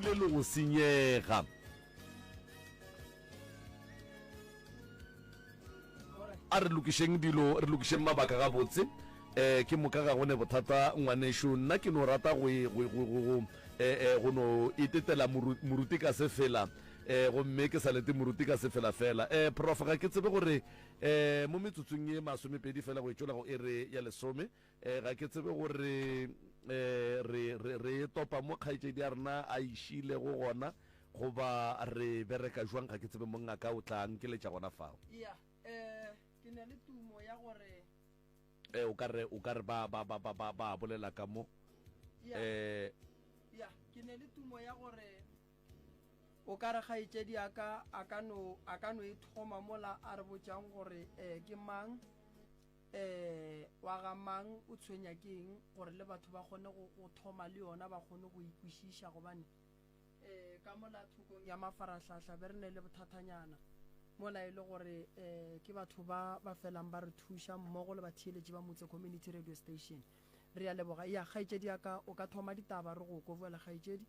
thomile le go senyega. A re lokišeng dilo, re lokišeng mabaka gabotse. Um ke moka ga go ne bothata ngwanešu. Nna ke no rata go e, go, go, go, go, eh, eh, go no itetela moru, moruti ka sefela. Um gomme ke sa lete moruti ka sefela fela. Um Prof, ga ke tsebe gore um mo metsotsong ye masomepedi fela go e tšwela go iri ya lesome, um ga ke tsebe gore um re, re, re e topa mo kgaetšedi ya rena a e šiilego gona, Goba re bereka jwang ga ke tsebe mongaka o tla nkeletša gona fao. Ya, eh, ke ne le tumo ya gore. Eh, o ka re, o ka re ba, ba, ba, ba, ba, ba bolela ka mo. Ya, Eh. ya, ke ne le tumo ya gore o ka re kgaetšedi a ka, a ka no, a ka no e thoma mola a re botšang gore, eh, ke mang, eh, wa ga mang, o tshwenya ke eng, gore le batho ba kgone go, go thoma le yona, ba kgone go e kwešiša, gobane. Ee, ka mola thokong ya mafarahlahla be re ne le bothathanyana mola e le gore um ke batho ba ba felang ba re thuša mmogo le batheeletši ba Motse Community Radio Station. Re a leboga. Ya, kgaetšedi ya ka, o ka thoma ditaba re go ko bjale kgaetšedi.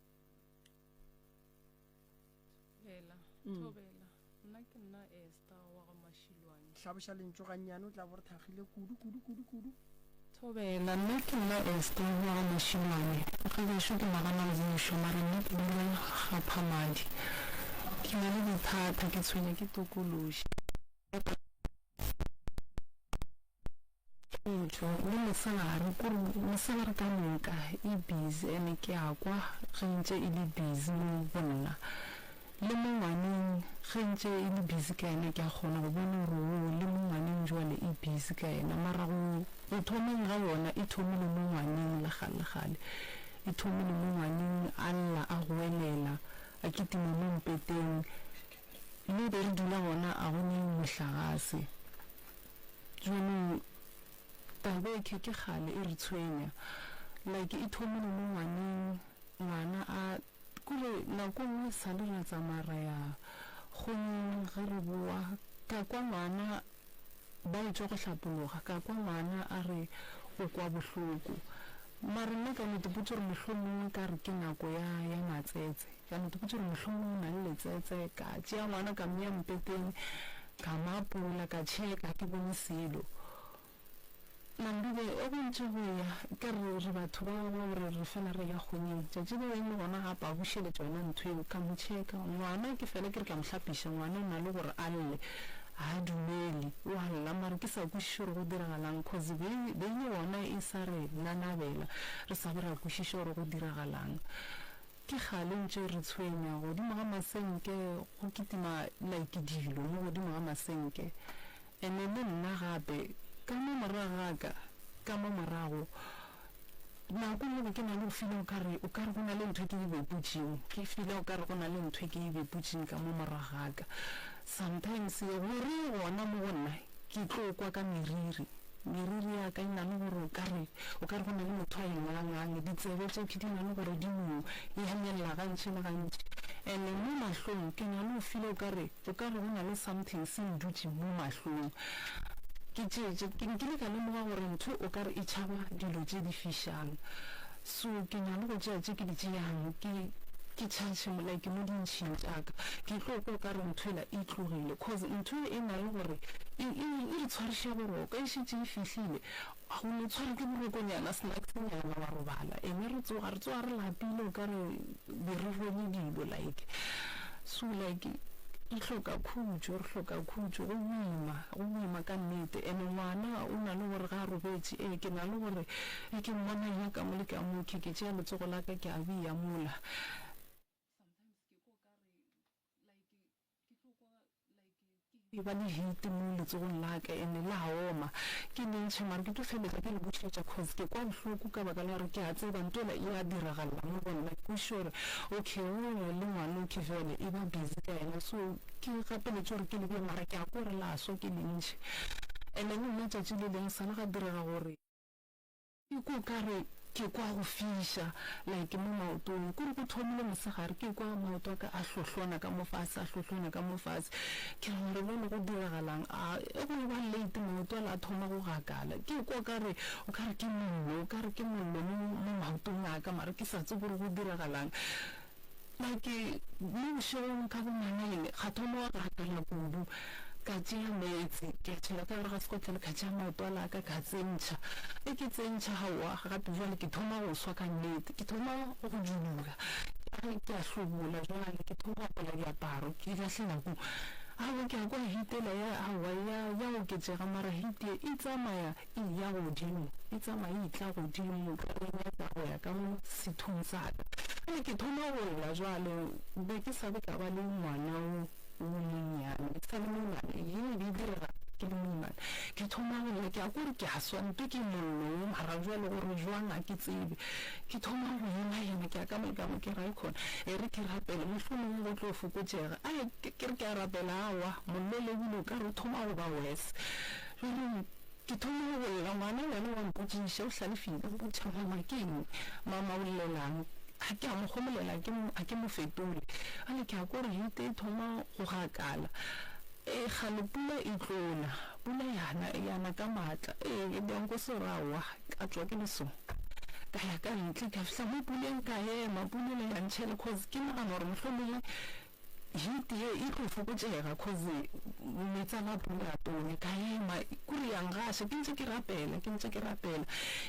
Thobela, thobela. Nna ke nna Esther wa ga Mashilwane. Hlaboša lentšu gannyane, o tla bo re thakgile kudu, kudu, kudu, kudu. Thobela, nna ke nna Esther wa ga Mashilwane. Ga gešo ke Maganammušo, mara nna ke dula ga Phamadi. Ke na le bothata, ke tshwenya ke tokološi. Khutšo, le mosegare, kore mosegare ka moka e busy ene ke a kwa ge ntše e le busy mo go nna. Le mo ngwaneng ge ntše e le busy ka yena ke a kgona go bona gore oo le mo ngwaneng jwale e busy ka yena. Mara go go thomeng ga yona e thomile mo ngwaneng le kgale kgale. E thomile mo ngwaneng a lla a goelela a kitima mo mpeteng. Le be re dula gona a go ne mohlagase. Jaanong taba e khe ke kgale e re tshwenya like e thomile mo ngwaneng ngwana a kore nako nngwe sale ra tsamaya ra ya kgonyeng ge re bowa ka kwa ngwana ba etšwa go hlapologa ka kwa ngwana a re o kwa bohloko mare nna ka no ipotša gore mohlomongwe ka re ke nako ya ya matsetse. Ka no ipotša gore mohlomongwe o na le letsetse. Ka tšea ngwana ka mmea mpeteng, ka mo apola, ka tšheka, ga ke bone selo. Mambile, o go ntše go eya, ka re re batho ba ba gore re fela re eya kgonyeng. Tšatši le eme gona gape a bušeletša yona ntho eo, ka mo tšheka. Ngwana ke fela ke re ke a mo hlapiša, ngwana o na le gore a lle, ga a dumele, o a lla mare ke sa kwešiše gore go diragalang cause be be e le gona e sa re nanabela, re sa be ra kwešiša gore go diragalang. Ke kgale ntše re tshwenya godimo ga masenke go kitima like dilo mo godimo ga masenke. Ene le nna gape ka mo morago ga ka, ka mo morago nako nngwe be ke na le go feela o ka re, o ka re go na le ntho e ke e beputšeng, ke feela o ka re go na le ntho e ke e beputšeng ka mo morago ga ka. Sometimes gore gona mo go nna ke tlo kwa ka meriri. Meriri ya ka e na le gore o ka re, o ka re go na le motho a e ngangang. Ditsebe tše di na le gore di no emelela gantši le gantši. And-e mo mahlong ke na le go feela o ka re, o ka re go na le something se ndutše mo mahlong. Ke tše, tše, ke nkile ka lemoga gore ntho o ka re e tšhaba dilo tše di fišang. So ke na le go tšea tše ke di tšeang ke ke charge mo like mo dintšhing tša ka. Ke tlo kwa o ka re ntho ela e tlogile cause ntho e e na le gore e e e re tshwariša boroko. E šetše e fihlile o no tshwara ke borokonyana snacks-nyana wa robala ene re tsoga re tsoga re lapile o ka re be re rwele dilo like so like re hloka khutšo re hloka khutšo go boima go boima ka nnete ene ngwana o na le gore ga a robetše ee ke na le gore Ge ke mmona a eya ka mo le ka mo, ke, ke tšea letsogo la ka ke a bea mola. Sometimes ke kwa o ka re, like, ke tlo kwa, like, ke eba le heat mo letsogong la ka, and la oma. Ke le ntšhe, mara ke tlo feleletša ke le bušetša, cause ke kwa bohloko ka baka la gore ke a tseba ntho ela e a diragalla mo go nna. Ke kwešiša gore, okay, o le ngwana okay bjale e ba busy ka yena, so ke gapeletše gore ke le bee, mara ke a kwa gore la swa ke le ntšhe. And then nna tšatši le leng sa le ga direga gore. Ke kwa o ka re ke kwa go fiša like mo maotong, kore go thomile mosegare ke kwa maoto a ka a hlohlona ka mo fase, a hlohlona ka mo fase. Ke re gore bjale go diragalang, a e go eba late maoto ale a thoma go gakala. Ke kwa o ka re o ka re ke mollo, o ka re ke mollo mo mo maotong a ka mara ke sa tsebe gore go diragalang. Like mo bošegong ka bo manene ga thoma go gakala kudu. Ka tšea meetse ke a tšhela ka gare ga sekotlelo ka tšea maoto ala ka ka tsentšha. Ge ke tsentšha aowa gape bjale ke thoma go swa ka nnete. Ke thoma go dubula. Ke a hlobola bjale ke thoma go apola diaparo ke di lahlela ko. Aowa ke a kwa heat ela ya aowa ya ya oketšega mara heat ye e tsamaya e ya godimo e tsamaya e tla godimo ka re nyaka go ya ka mo sethong sa ka. Bjale ke thoma go lla jwale be ke sa be ka ba le ngwana o o monnyane ke sa le moimane ye e be e direga ke le moimane. Ke thoma go lla ke a kwa gore ke a swa nto ke mollo wo mara jwale gore jwang ga ke tsebe. Ke thoma go ema ema ke a ka mo ka mo ke ra khona e re ke rapele mohlomongwe go tlo fokotšega. Ai ke re ke a rapela aowa mollo le ebile o ka re o thoma go ba worse. Jwale ke thoma go lla ngwana le yena wa mpotšiša o hlalefile o mpotšiša mama ke eng mama o llelang ga ke a mo gomolela ga ke mo fetole. Jwale ke a kwa gore heat e thoma go gakala. Ee kgale pula e tlo na, pula ya na, ya na ka maatla. Ee bjanko se ra wa, ka tšwa ke le so. Ka ya ka ntle, ka fihla mo puleng ka ema, pula yela ya ntšhela cause ke nagana gore mohlomongwe heat ye e tlo fokotšega cause meetse a la pula a tonya. Ka ema, kore ya ngaša, ke ntše ke rapela, ke ntše ke rapela.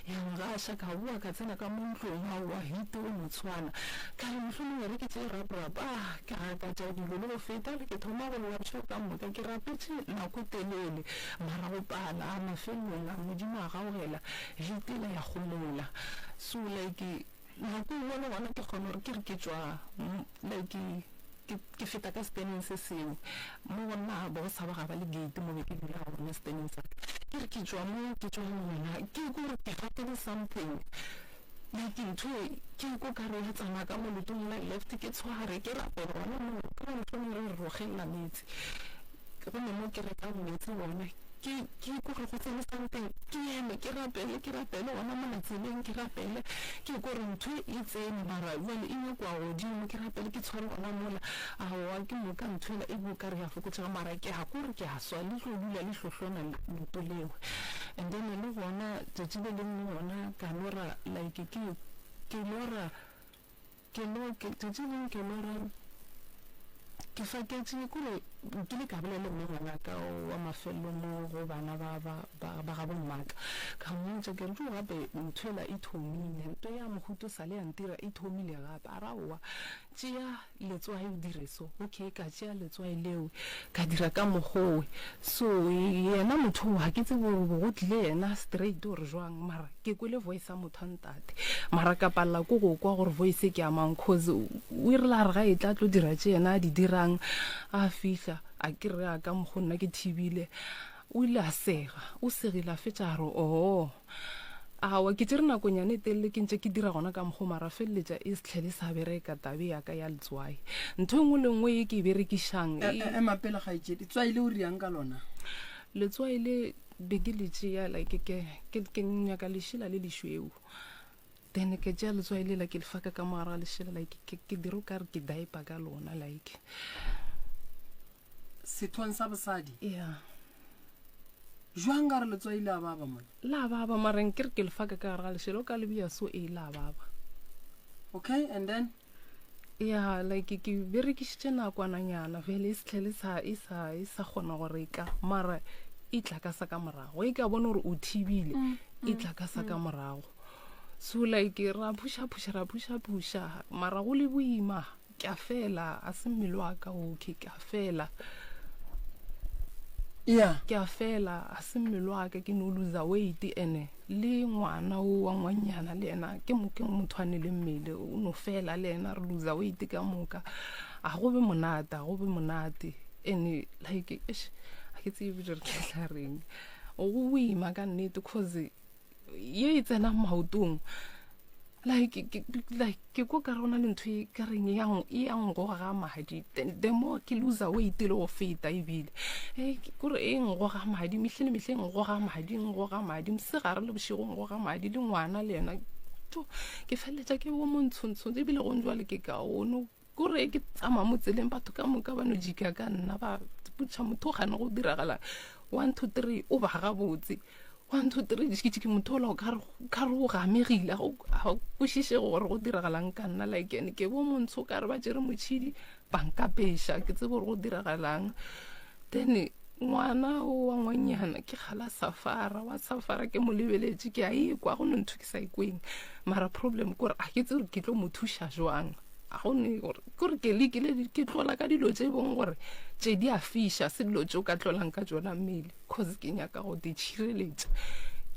Ya ngaša, ka bowa ka tsena ka mo ntlong, aowa heat o no tshwana. Ka re mohlomongwe e re ke tšee rap-rap, ah, ka gakatša dilo le go feta, ke thoma go lla bošego ka moka, ke rapetše nako e telele, mara go pala, a mafelelong a Modimo a gaogela, heat yela ya gomola. So like nako e nngwe le gona ke kgona gore ke re ke tšwa like ke, ke feta ka seteneng se sengwe, mo go nna bo go sa ba ga ba le gate mo be ke dula gona seteneng sa ka, ke re ke tšwa mo ke tšwang gona, ke kwa gore ke gatile something. Like ntho e ke ko ka re ya tsamaya ka mo leotong la left ke tshware ke rapele gona moo ka gore mohlomongwe re re rogelela meetse gomme mo ke rekang meetse gona ke ke ko gore go tsene something ke eme ke rapele ke rapele gona mola tseleng ke rapele ke ko gore ntho e tsene mara jwale e nyakwa godimo ke rapele ke tshware gona mola aowa ke moka ntho ela e bo ka re ya fokotšega mara ke a ko re ke a swa le tlo dula le hlohlona leoto lewe And then le gona tšatši le lengwe gona ka lora like ke ke lora ke lo ke tšatši le lengwe ke lora ke faketše kore nkile ka bolela le mme ngwanaka wa mafelelo mo go bana ba ba ba ba gabo mmaka ka mmotša ke re jo gape ntho ela e thomile nto ya mohuto sa le ya ntira e thomile gape a ra aowa Tšea letswai o dire so. Okay, ka tšea letswai leo, ka dira ka mokgowe. So, yena motho oo, ga ke tsebe gore go tlile yena straight or jwang, mara ke kwele voice ya motho wa ntate. Mara ka palela ko go kwa gore voice e ke ya mang, cause o rile a re ga e tla tlo dira tše yena a di dirang, a fihla, a ke re a ka mokgo nna ke thibile. O ile a sega, o segile a fetša a re, oo. Aowa, ke tšere nakonyana e telele ke ntše ke dira gona ka mokgo mara feleletša e se tlhele sa bereka tabe ya ka ya letswai. Ntho e nngwe le nngwe ye ke e berekišang e. Ema pele kgaetšedi, tswai le o riang ka lona? Letswai le be ke le tšea like ke ke ke nyaka lešela le lešweu. Then ke tšea letswai lela ke le faka ka mo gare ga lešela like ke ke dira o kare ke diaper ka lona like. Sethong sa bosadi? Yeah. Jwang ka re letswai le a baba mona? La baba mara nke re ke le faka ka gare ga lešela o ka le bea so ee la baba. Okay, and then? Yeah, like ke berekišitše nakwananyana fele e se tlhele sa e sa e sa kgona go reka mara e tla ka sa ka morago e ka bona gore o thibile mm, e tla ka sa ka mm. morago so like ra phuša phuša ra phuša phuša mara go le boima Ke a fela, a se mmele wa ka okay, ke a fela. Yeah. Ke a fela, a se mmele wa ka ke no loser weight ene le ngwana o wa ngwanyana le yena ke mo ke motho a ne le mmele o no fela le yena re loser weight ka moka. A go be monate, a go be monate. Ene like eish a ke tsebe gore ke tla reng. Go boima ka nnete cause ye e tsenang maotong like ke like ke ko ka re go na le ntho e ka reng e yang e yang goga madi the more ke loser weight le go feta ebile e kore e ngoga madi mehle le mehle e ngoga madi e ngoga madi mosegare le bošego ngoga madi le ngwana le yena to ke feleletša ke bo montshontsho ebile gong jwale ke kaone Kore ke tsamaya mo tseleng batho ka moka ba no jika ka nna ba putšha motho o gane go diragala one two three o ba gabotse. 1, 2, 3, ditšhikitšhiki motho ola o ka re ka re o gamegile ga o kwešiše gore go diragalang ka nna like ene ke bo montsho ka re ba tšere motšhidi ba nkapeša ke tsebe gore go diragalang then ngwana o wa ngwanyana ke gala safara wa safara ke mo lebeletše ke a ekwa go no ntho ke sa ikweng mara problem kore a ke tsebe gore ke tlo mo thuša jwang a go ne gore kore ke lekile ke tlola ka dilo tše bong gore tše di a fiša se dilo tše o ka tlolang ka tšona mmele cause ke nyaka go di tšhireletša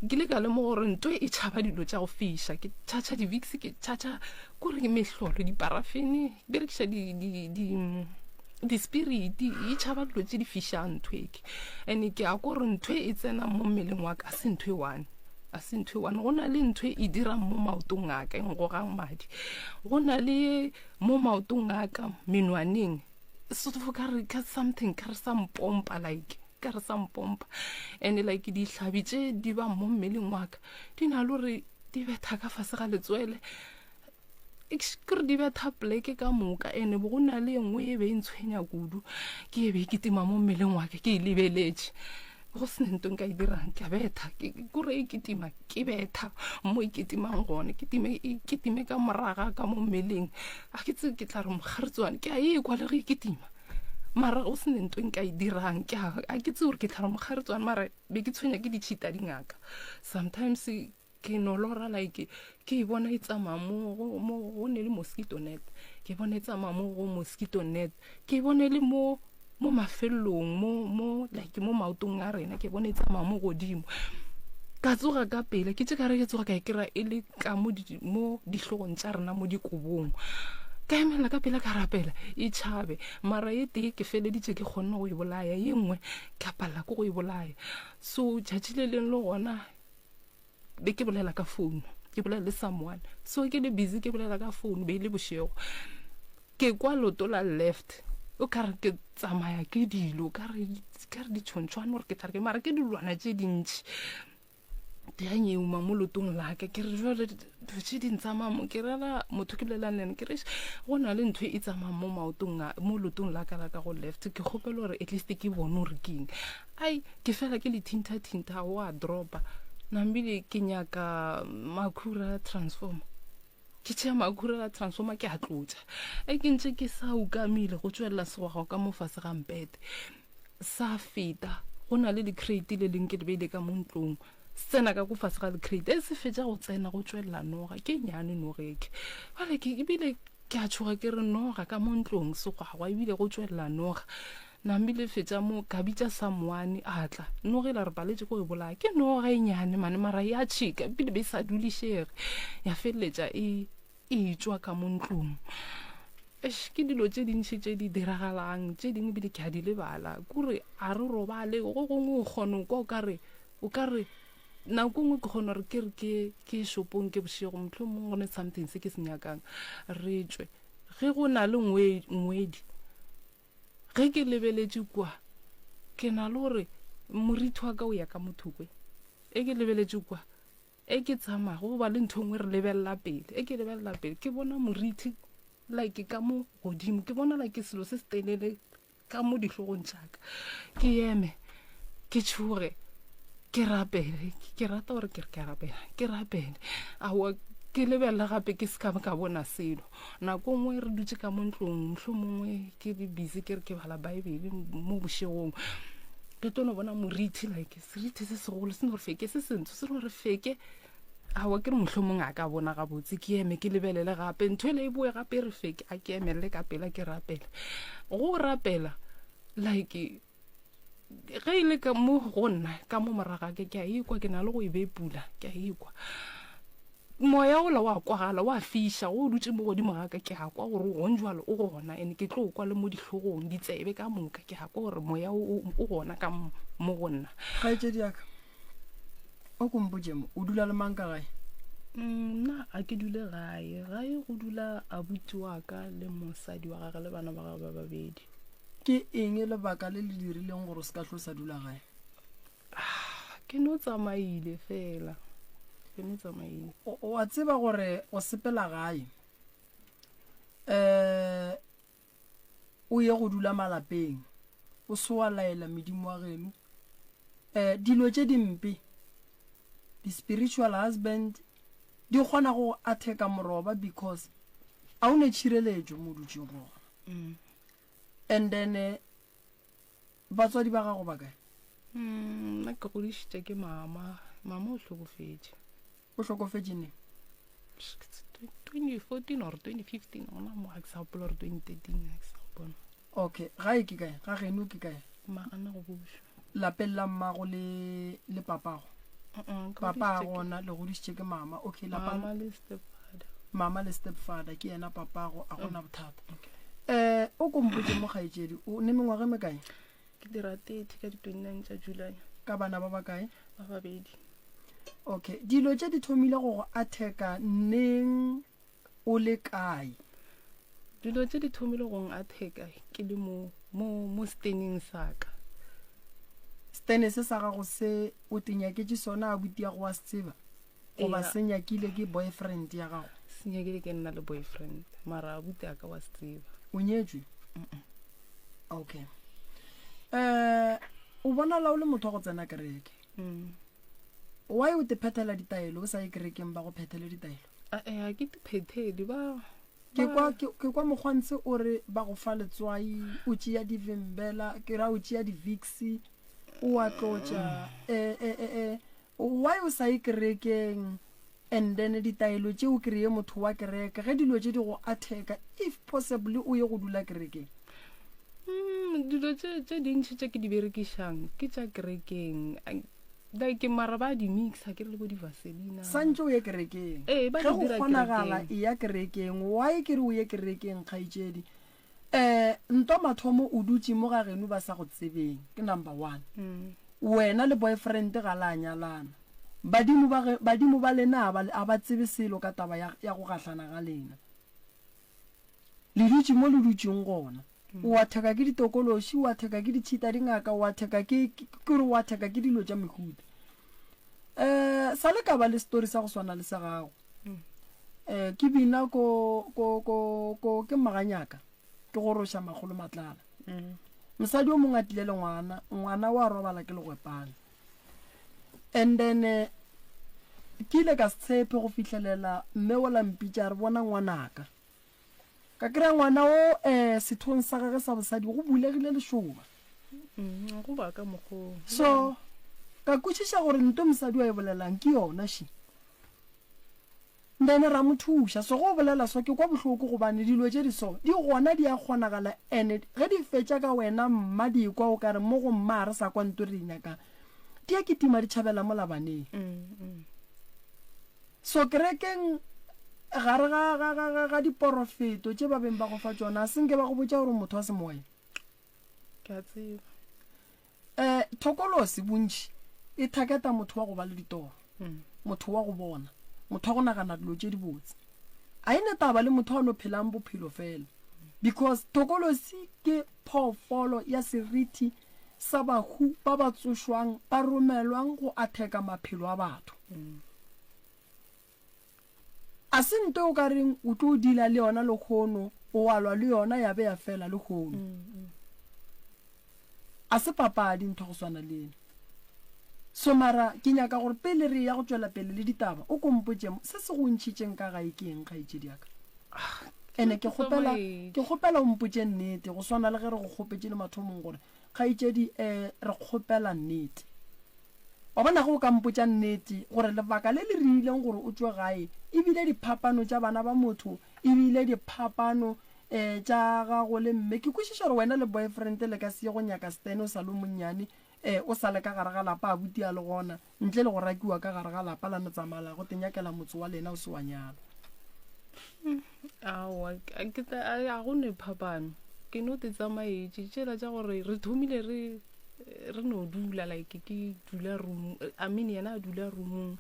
ke ile ka lemoga gore nto e tšhaba dilo tša go fiša ke tšhatšha di-vix ke tšhatšha kore ke mehlolo diparafene berekiša di-spirit e tšhaba dilo tše di fišang ntho eke and ke a kore ntho e tsenang mo mmeleng wa ka se ntho e one a se ntho e one go na le ntho e dirang mo maotong a ka e ngogang madi go na le mo maotong a ka menwaneng sort of ka re ka something ka re sa mpompa like ka re sa mpompa and like dihlabi tše di ba mo mmeleng wa ka di na le gore di betha ka fase ga letswele kere di betha pleke ka moka ene bo go na le e nngwe e be e ntshwenya kudu ke e be e kitima mo mmeleng wa ka ke e lebeletše go se nto nka e dirang ke a betha kore e kitima ke betha mo e kitimang gone kitime e kitime ka moraga ka mo mmeleng a ke tse ke tla re mogaretswane ke a e kwa le ge e kitima mara go se nto nka e dirang ke a ke tse gore ke tla re mogaretswane mara be ke tshwenya ke ditšhita dingaka sometimes ke no lora like ke e bona e tsamaya mo go mo go ne le mosquito net ke bona e tsamaya mo go mosquito net ke e bone le mo mo mafelong mo mo like mo maotong a rena ke bone e tsamaya mo godimo ka tsoga ka pele ke tše ka re ke tsoga ka e kry-a e le ka mo mo dihlogong tša rena mo dikobong ka emelela ka pele ka rapela e tšhabe mara e tee ke feleditše ke kgonne go e bolaya ye nngwe ka palela ke go e bolaya so tšatši le leng le gona be ke bolela ka founu ke bolela le someone so ke le busy ke bolela ka founu be e le bošego ke kwa loto la left o ka re ke tsamaya ke dilo ka re ka re ditšhontšhwane gore ke tla re ke mara ke dilwana tše dintši di a nyeuma mo lotong laka ke re jale dilo tše di ntsamaya mo ke rela motho ke bolelang le ene ke re go na le ntho e tsamayang mo maotong mo lotong laka la ka go left ke kgopela gore at least ke bone gore ke eng Ai, ke fela ke le thintha-thintha o a dropa. Nambile ke nyaka makhura a transformer. Ke tšea makhura a transformer ke a tlotša. E ke ntše ke sa ukamile go tšwelela segwagwa ka mo fase ga mpete. Sa feta, go na le le-crate le leng ke le beile ka mo ntlong. Se tsena ka ko fase ga le-crate. E se fetša go tsena go tšwelela noga. Ke nyane noga eke. Bjale ke ebile ke a tšhoga ke re noga ka mo ntlong segwagwa ebile go tšwelela noga. Namile fetša mo ka bitša someone a tla. Noga ela re paletše ko e bolaya. Ke noga e nyane mane mara ya tšhika ebile be e sa dulišege. Ya feleletša e e tšwa ka mo ntlong. Eish ke dilo tše dintši tše di diragalang tše dingwe ebile ke a di lebala. Kore a re robale go gongwe o kgona go kwa o ka re o ka re nako nngwe ke kgona gore ke re ke ke shopong ke bošego mohlomongwe go ne something se ke se nyakang re tšwe. Ge go na le ngwedi Ge ke lebeletše kua, ke na le gore moriti wa ka o ya ka mothokwe. E ke lebeletše kua, e ke tsamaya go ba le ntho e nngwe re lebelela pele. E ke lebelela pele, ke bona moriti like ka mo godimo, ke bona like selo se se telele ka mo dihlogong tša ka. Ke eme, ke tšhoge. Ke rapele, ke rata gore ke re ke a rapela, ke rapele. Aowa, ke lebelela gape ke se ka ka bona selo. Nako nngwe re dutše ka mo ntlong, mohlomongwe ke le busy ke re ke bala Bible mo bošegong. Ke tlo no bona morithi like serithi se segolo se no re feke se sentsho se no re feke. Aowa ke re mohlomongwe a ka bona gabotse ke eme ke lebelele gape ntho ele e boe gape e re feke a ke emelele ka pela ke rapele. Go rapela like ge e le ka mo go nna ka mo moraga ke ke a ikwa ke na le go e bepula ke a ikwa moya ola wa kwagala wa fiša o dutše mo godimo ga ka ke a kwa gore gong jalo o gona and ke tlo kwa le mo dihlogong ditsebe ka moka ke a kwa gore moya o gona ka mo go nna. Kgaetšedi ya ka, o ko mpotše mo, o dula le mang ka gae? Mm, nna ga ke dule gae gae go dula abuti wa ka le mosadi wa gage le bana ba gage ba babedi. Ke eng lebaka le le dirileng gore o se ka hlo sa dula gae? Ke no tsamaile fela. Ke no tsamaile. O a tseba gore o sepela gae um o ye go dula malapeng o se wa laela medimo wa geno um dilo tše dimpe. Di-spiritual husband di kgona go go attack-a moroba because a o ne tšhireletšo mo o dutšeng gona. And then eh, batswadi ba gago ba kae? Mm, nna ke godišitše ke mama. Mama o hlokofetše. O hlokofetše neng? 2014 or 2015 gona mo ga ke sa gopola gore 2013 ga ke sa gopola. Okay, gae ke kae? Ga geno ke kae? Magana go bušwa. Lapeng la mmago le le papago? Uh-uh, ke Papa godišitše ke- gona le godišitše ke mama. Okay, lapa Mama le stepfather. mama le stepfather ke yena papago, a gona bothata. Okay. Eh, o ko mpotše mo kgaetšedi, o ne mengwaga e mekae? Ke dira 30 ka di 29 tša July. Ka bana ba bakae? Ba babedi. Okay, dilo tše di thomile go go atheka neng o le kae? Dilo tše di thomile go ngatheka ke le mo mo mo steneng sa ka. Stene se sa gago se o te nyaketše sona abuti ya go wa se tseba? Goba Eya. se nyakile ke boyfriend ya gago? Se nyakile ke nna le boyfriend, mara abuti a ka wa se tseba. O nyetšwe? Okay. Eh, o bonala o le motho wa go tsena kereke. Mm. Why o te phethela ditaelo o sa ye kerekeng ba go phethele ditaelo? Ae, ga ke di phethele ba. Ke kwa ke, ke kwa mokgwantse o re ba go fa letswai, o tšea divimbela, ke ra o tšea di-Vicks, o a tlotša. Eh, eh, eh, eh. Why o sa ye kerekeng and then ditaelo tše o kreye motho wa kereke ge dilo tše di go attack-a, if possibly o ye go dula kerekeng? Mm, dilo tše tše dintši tše ke di berekišang ke tša kerekeng. Like mara ba di mixa ke re le bo di vaselina. Santše o ye kerekeng. Ee, ba Ge di go dira kgonagala kerekeng. eya kerekeng. Why ke re o ye kerekeng kgaetšedi? Eh, ntwa mathomo o dutše mo ga geno ba sa go tsebeng, ke number one. Wena le boyfriend ga la nyalana. Badimo ba ge, badimo ba lena a ba, a ba tsebe selo ka taba ya, ya go gahlana ga lena. Le dutše mo le dutšeng gona. O a theka ke ditokološi, o a theka ke ditšhita dingaka, o a theka ke, ke gore o a theka ke dilo tša mehuta. Um sa le ka ba le story sa go swana le sa gago. Um ke bina ko, ko, ko, ko, ke maganyaka, ke goroša makgolo matlala. Mosadi o mongwe a tlile le ngwana, ngwana wa robala ke legwepane. And then eh, ke ile ka se tshepe go fihlelela mme ola mpitša a re bona ngwanaka. Ka kry-a ngwana o um sethong sa gage sa bosadi go bulegile lešoba. Mm, go ba ka mokgwa So ka kwešiša gore nto mosadi wa e bolelang ke yona she. Then ra mo thuša. So go bolela so ke kwa bohloko gobane dilo tše di so di gona di a kgonagala and ge di fetša ka wena mma di kwa o kare mo go mma ga re sa kwa nto re e nyakang. Di a kitima di tšhabela mola baneng. So kerekeng gare ga, ga, ga, ga, ga diporofeto tše ba beng ba go fa tšona, a se nke ba go botša gore o motho wa semoya? Ke a tseba. Eh, thokolosi bontši e thaketa motho wa go ba le ditoro, motho wa go bona, motho wa go nagana dilo tše dibotse. A e ne taba le motho a no phelang bophelo fela. Because thokolosi ke phoofolo ya seriti sa bahu ba ba tsošwang ba romelwang go atheka maphelo a batho. A se nto o ka reng o tlo dila le yona lekgono, o wa lwa le yona ya be ya fela lekgono. A se papadi ntho go swana le ena. So mara ke nyaka gore pele re ya go tšwela pele le ditaba o ko mpotše se se go ntšhitšeng ka gae ke eng kgaetšedi ya ka? Ene ke kgopela ke kgopela o mpotše nnete go swana le ge re go kgopetše le mathomong gore kgaetšedi um re kgopela nnete. Wa bona ge o ka mpotša nnete gore lebaka le le riileng gore o tšwe gae e bile diphapano tša bana ba motho e bile diphapano um tša gago le mme. Ke kwešiša gore wena le boyfriend le ka se ye go nyaka Stan o sa le o monnyane um o sa le ka gare ga lapa abuti a le gona ntle le go rakiwa ka gare ga lapa la no tsamaya la go te nyakela motse wa lena o se wa nyalwa. Aowa, ke tla, a go ne phapano. Ke no te tsamaetše tšela tša gore re thomile re re no dula like ke dula room, I mean yena a dula roomong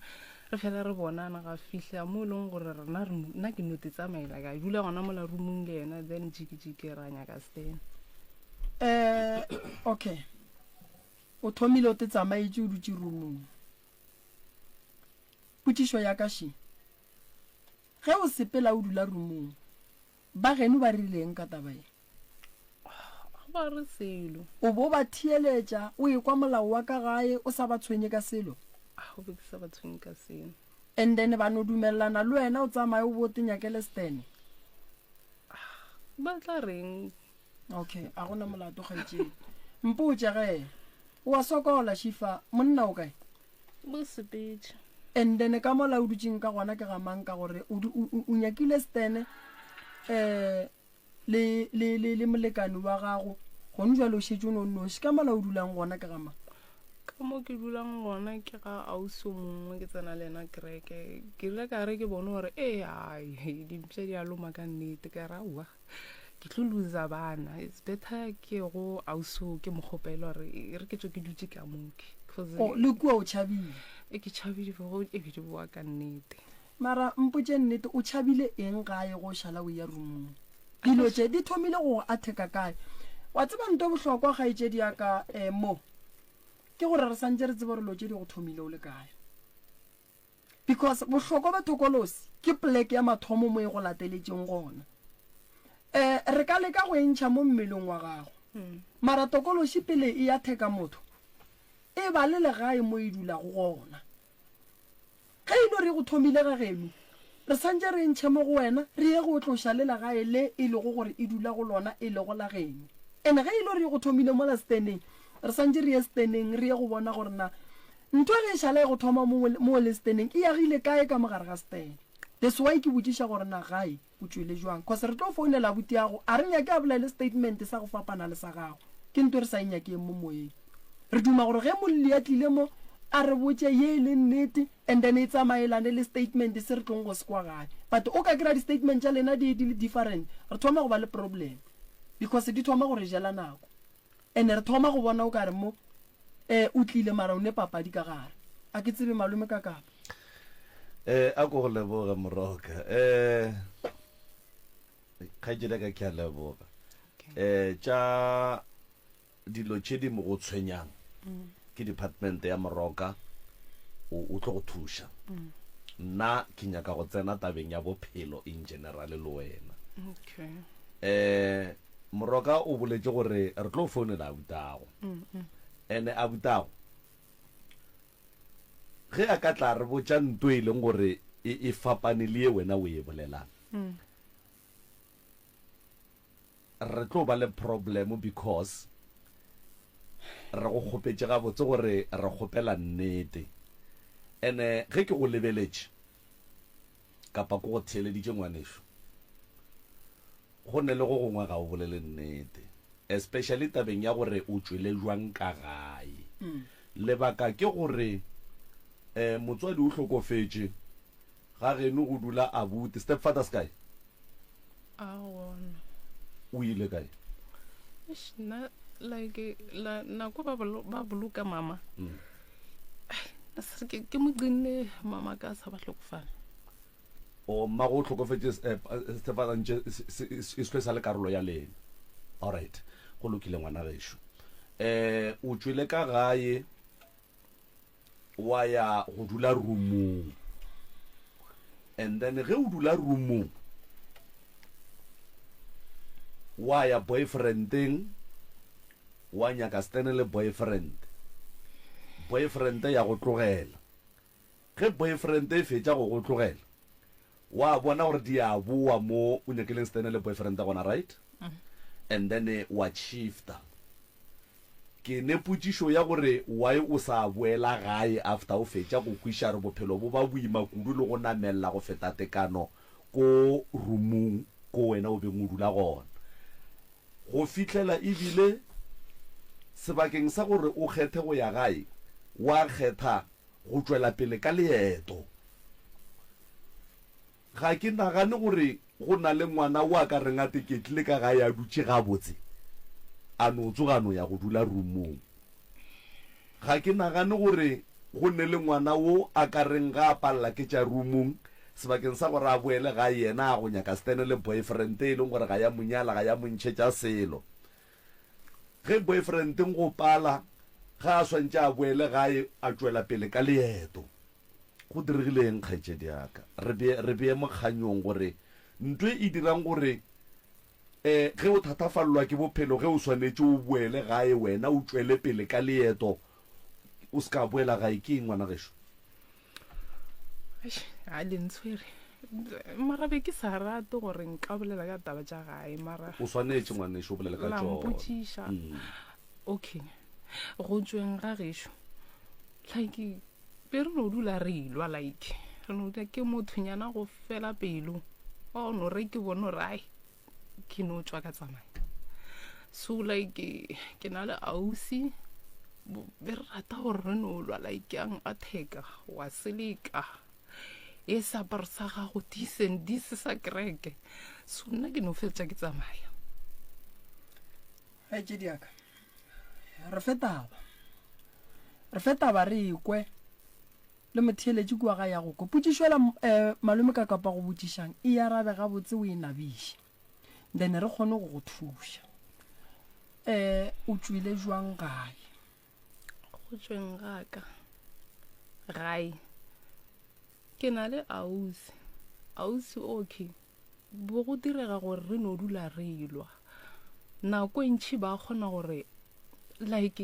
re fela re bonana ga fihla mo e leng gore rena re nna ke no te tsamaela ka dula gona mola roomong le yena then jiki jiki ra nyaka stand. Eh, okay. O thomile o te tsamaetše o dutše roomong. Potšišo ya ka še, Ge o sepela o dula roomong, ba geno ba rileng ka taba ye? Ga ba re selo. O bo ba theeletša, o ekwa molao wa ka gae, o sa ba tshwenye ka selo? Ah, o be ke sa ba tshwenye ka selo. And then ba no dumelelana le wena o tsamaye o bo o te nyakele stene? Ba tla reng? Okay, a gona molato kgaetšedi. Mpotše ge, o a sokola Shifa, monna o kae? Bo sepetše. And then ka mola o dutšeng ka gona ke ga mang ka gore o, o, o nyakile stene eh le, le, le, le molekani wa gago, gone jwale o šetše o no noši, ka mola o dulang gona ke ga mang? Ka mo ke dulang gona ke ga ausi o mongwe ke tsena le yena kereke. Ke ile ka re ke bone gore ee ai dimpša di a loma ka nnete, ka re aowa ke tlo loser bana, it's better ke ye go ausi o ke mo kgopele gore e re ke tšwe ke dutše ka mo ke. Cause Oh, le kua o tšhabile? E ke tšhabile go e ke boa ka nnete. Mara mpotše nnete, o tšhabile eng gae go šala o eya roomong? Dilo tše di thomile go go atheka kae? Wa tseba nto e bohlokwa kgaetšedi ya ka um mo, ke gore re santše re tsebe gore dilo tše di go thomile o le kae. Because bohlokwa bja thokolosi ke poleke ya mathomo mo e go lateletšeng gona. Um re ka leka go e ntšha mo mmeleng wa gago, mara tokološi pele e atheka motho, e ba le legae mo e dulago gona. Ge e no re go thomile ga geno, re santše re e ntšhe mo go wena, re ye go tloša le legae le e lego gore e dula go lona, e lego la geno. Ene ge e no re go thomile mola seteneng, re santše re ye seteneng, re ye go bona gore na ntho ge e šala e go thoma mo, mo le seteneng, e agile kae ka mo gare ga setene. That's why ke botšiša gore na gae O tšwele jwang? Cause re tlo founela abutiago, a re nyake a bolele statement sa go fapana le sa gago. Ke nto e re sa e nyakeng mo moyeng. Re duma gore ge molli a tlile mo, a re botše ye e leng nnete and then e tsamaelane le statement se re tlong go se kwa gae. But o ka kry-a di-statement tša lena di di le different, re thoma go ba le problem because di thoma go re jela nako. And re thoma go bona o kare mo eh o tlile mara o ne papadi ka gare. A ke tsebe malome ka kapa. Eh, a ko go leboge Moroka. Eh, kgaetšedi ya ka ke a leboga. Eh, tša dilo tše di mo go tshwenyang ke department ya Moroka o, o tlo go thuša. Nna ke nyaka go tsena tabeng ya bophelo in general le wena. Okay. Eh, Moroka o boletše gore re tlo founela abutago. Ene abutago Ge a ka tla a re botša nto e leng gore e, e fapane le ye wena o e bolelang, re tlo ba le problem because re go kgopetše gabotse gore re kgopela nnete. Ene ge ke go lebeletše kapa ke go theeleditše ngwanešu, Go ne le go gongwe ga o bolele nnete, especially tabeng ya gore o tšwele jwang ka gae. Lebaka ke gore eh motswadi o hlokofetše, ga geno go dula abuti, stepfather se kae? A gona. O ile kae? Eish, nna like la nako ba ba boloka mama. Ai, nna se ke ke mo qinne mama ka sa ba hlokofala. O mmago o hlokofetše Stefan ntše e se sa le karolo ya lena. Alright, go lokile ngwana gešo. Eh, o tšwele ka gae wa ya go dula roomong. And then ge o dula roomong wa ya boyfriendeng wa nyaka stene le boyfriend. Boyfriend ya go tlogela. Ge boyfriend e fetša go go tlogela, wa bona gore di a boa mo o nyakileng stene le boyfriend gona, right? And then wa shifta. Ke ne potšišo ya gore why o sa boela gae after o fetša go kwiša gore bophelo bo ba boima kudu le go namella go feta tekano ko roomong ko wena o beng o dula gona. Go fihlela e bile sebakeng sa gore o kgethe go ya gae, wa kgetha go tšwela pele ka leeto. Ga ke nagane gore go na le ngwana wo a ka reng a teketlile ka gae a dutše gabotse, a no tsoga a no ya go dula roomong. Ga ke nagane gore go ne le ngwana wo a ka reng ga a palela ke tša roomong, sebakeng sa gore a boele gae yena a go nyaka stene le boyfriend e leng gore ga ya mo nyala, ga ya mo ntšhetša selo. Ge boyfriend go pala ga a swantše a boele gae a tšwela pele ka leeto. Go diregile eng kgaetšedi ya ka? Re bee, re bee mokganyong gore nto e dirang gore eh ge o thatafallwa ke bophelo ge o swanetše o boele gae wena o tšwele pele ka leeto o se ka boela gae ke eng ngwana gešo? Eish, a le ntshwere. Mara be ke sa rate gore nka bolela ka taba tša gae, mara. O swanetše ngwanešu o bolele ka La tšona. mpotšiša. Okay. Go tšweng ga gešo, like be re no dula re ilwa, like re no dula ke mothonyana go fela pelo. Wa no re ke bone gore ai ke no tšwa ka tsamaya. So like ke na le ausi be re rata gore re no lwa like yang atheka wa seleka e seaparo sa gago this and this sa kereke. So nna ke no fetša ke tsamaya. Kgaetšedi ya ka, re fe taba. Re fe taba re ekwe le motheeletši kua ga ya go kwe. Potšišo ela eh, malome ka kapa go botšišang e arabe gabotse o e nabiše. Then re kgone go go thuša. Eh, o tšwile jwang gae? Go tšweng ga ka gae ke na le ausi. Ausi okay. Bo go direga gore re no dula re lwa. Nako e ntši ba kgona gore like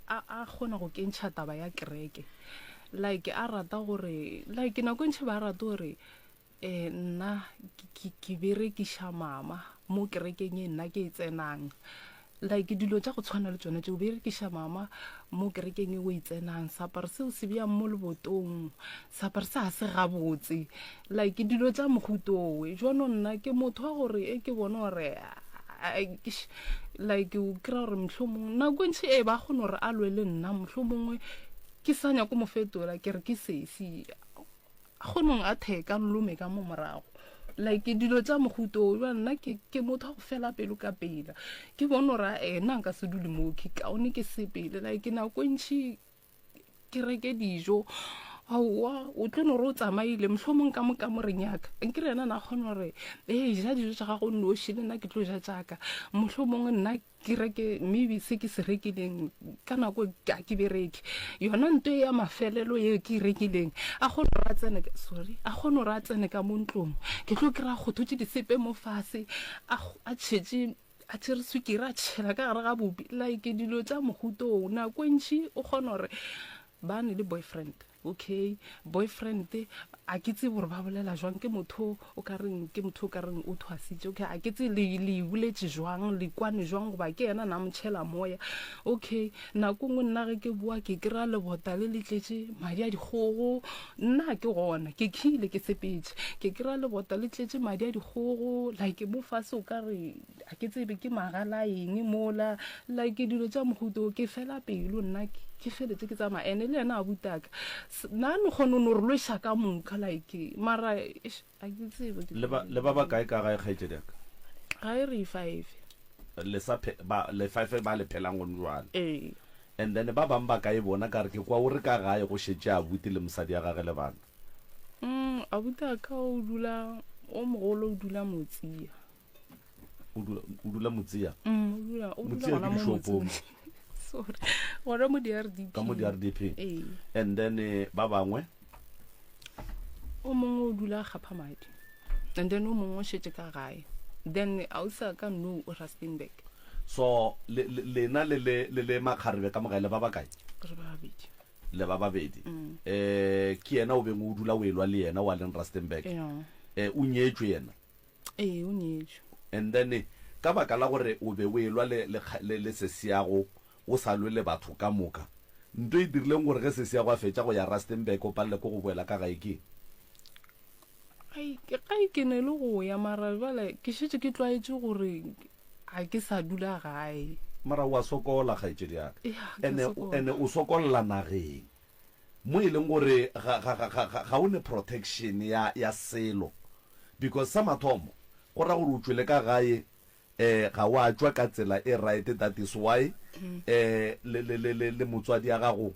a a kgona go kentšha taba ya kereke. Like a rata gore like nako e ntši ba rata gore um nna ke ke berekiša mama mo kerekeng e nna ke e tsenang. Like dilo tša go tshwana le tšona tšeo, berekiša mama mo kerekeng e o e tsenang, seaparo seo se bjang mo lebotong, seaparo se ga se gabotse, like dilo tša mohuta owe. Jwanong nna ke motho wa gore e ke bone gore like o kry-a gore mohlomongwe nako e ntši ee ba kgone gore a lwe le nna, mohlomongwe ke sa nyako mo fetola ke re ke sesi. Kgonong a theka lome ka mo morago like dilo tša mohuta o jwa nna ke ke motho wa go fela pelo ka pela ke bone gore a nna nka se dule mo ke kaone ke sepele like nako e ntšhi ke reke dijo aowa o tlo no re o tsamaile mohlomong ka mo kamoreng ya ka nkere yena na kgona gore ee ja dijo tša gago noši le nna ke tlo ja tšaka mohlomongwe nna Ke reke maybe se ke se rekileng ka nako ga ke bereke. Yona nto ya mafelelo ye ke e rekileng, a kgone gore a tsene, sorry, a kgone gore a tsene ka mo ntlong. Ke tlo kry-a kgothotše disepe mo fase, a, a tšhetše, a tšere swikiri a tšhela ka gare ga bupi. Like dilo tša mohuta oo, nako e ntši o kgona gore ba ne le boyfriend. Okay, boyfriend, a ke tsebe gore ba bolela jwang, ke motho o ka reng, ke motho o ka reng o thwasitše. Okay, a ke tsebe le, le boletše jwang, le kwane jwang, goba ke yena na mo tšhela moya. Okay, nako nngwe nna ge ke boa ke kry-a lebota le le tletše madi a dikgogo, nna ke gona, ke khile ke sepetše, ke kry-a lebota le tletše madi a dikgogo, like mo fase o ka re A ke tsebe ke magala eng mola, like dilo tša mohuta o, ke fela pelo nna ke feletse ke tsamaya ene le yena abutaka nna no kgone no re lweša ka moka like mara eish a ke tsebe Le ba le ba bakae ka gae kgaetšedi ya ka? Gae re five. Le sa phe ba le five ba le phelang gone jwale. Ee. And then ba bang ba kae bona ka re ke kwa o re ka gae go šetše abuti le mosadi ya gage le bana. Mm abuti a ka o dula o mogolo o dula Motsia. O dula, o dula Motseya? Mm, o dula, o dula Motseya gona ke mo dishopong. motseng. Sorry. Gona mo di-RDP. Ka mo di-RDP. Ee. And then eh, ba bangwe? O mongwe o dula kgapha madi. And then o mongwe o šetše ka gae. Then ausi a ka no o Rustenburg. So le, le, lena le le, le le makgarebe ka mogae le ba bakae? Re ba babedi. Le ba babedi. Mm. Eh, ke yena o beng o dula o elwa le yena wa leng Rustenburg. Yeah. Eh, o nyetšwe yena? Ee, o nyetšwe. And then ka baka la gore o be o elwa le, le, le, le sesiago, o sa lwe le batho ka moka, nto e dirileng gore ge sesiago a fetša go ya Rustenburg o palele ke go boela ka gae ke eng? Ai, ke, ai ke ne le go ya mara bjale ke šetše ke tlwaetše gore ga ke sa dula gae. Mara o a sokola, kgaetšedi ya ka. Ya, ke a Ene, sokola. ene o sokolla nageng mo e leng gore ga, ga, ga, ga, ga, ga o ne protection ya, ya selo. Because sa mathomo go ra gore o tšwele ka gae eh ga wa tšwa ka tsela e right that is why eh le le le le le motswadi ya gago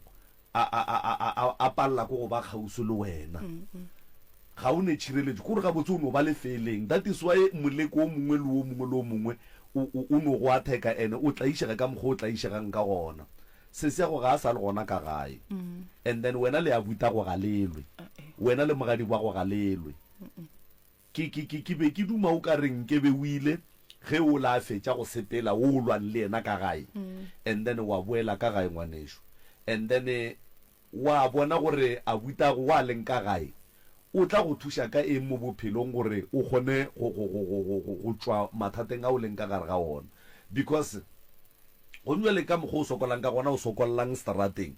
a a a a a a palela ko go ba kgauswi le wena. Ga o ne tšhireletšo kore gabotse o no ba lefeeleng that is why moleko o mongwe le o mongwe le o mongwe o o o no go attack-a ene o tlaišega ka mokgwa o tlaišegang ka gona. Sesi ya go ga a sa le gona ka gae and then wena le abutago ga le lwe wena le mogadi wa go ga le lwe. Ke, ke, ke, ke be ke duma o ka re nkebe o ile ge o la fetša go sepela o o lwang le yena ka gae, and then wa boela ka gae ngwanešu. And then wa bona gore abutago wa leng ka gae. o tla go thuša ka eng mo bophelong gore o kgone go, go, go, go, go, go, go tšwa mathateng a o leng ka gare ga ona. Because gong bjale ka mokgwa o sokolang ka gona, o sokollang seterateng,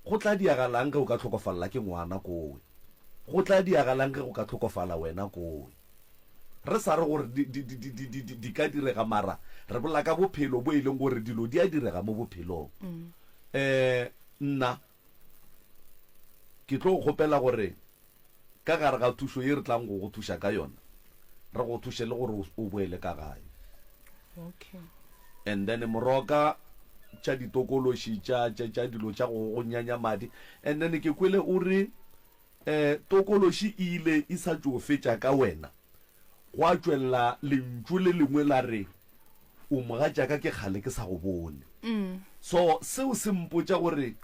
go tla diagalang ge o ka hlokofalla ke ngwana kowe? Go tla diagalang ge go ka hlokofala wena kowe? Re sa re gore di, di, di, di, di, di, di, di ka direga, mara re bolela ka bophelo bo e leng gore dilo di a direga mo bophelong. Um nna ke tlo go kgopela gore ka gare ga thušo ye re tlang go go thuša ka yona, re go thuše le gore o boele ka gae. Okay. And then moroka tša ditokološi tša, tša, tša dilo tša go go nyanya madi. And then ke kwele o re um tokološi e ile e sa tšo fetša ka wena, gwa tšwelela lentšu le lengwe la re, O mogatšaka ke kgale ke sa go bone. So seo se mpotša gore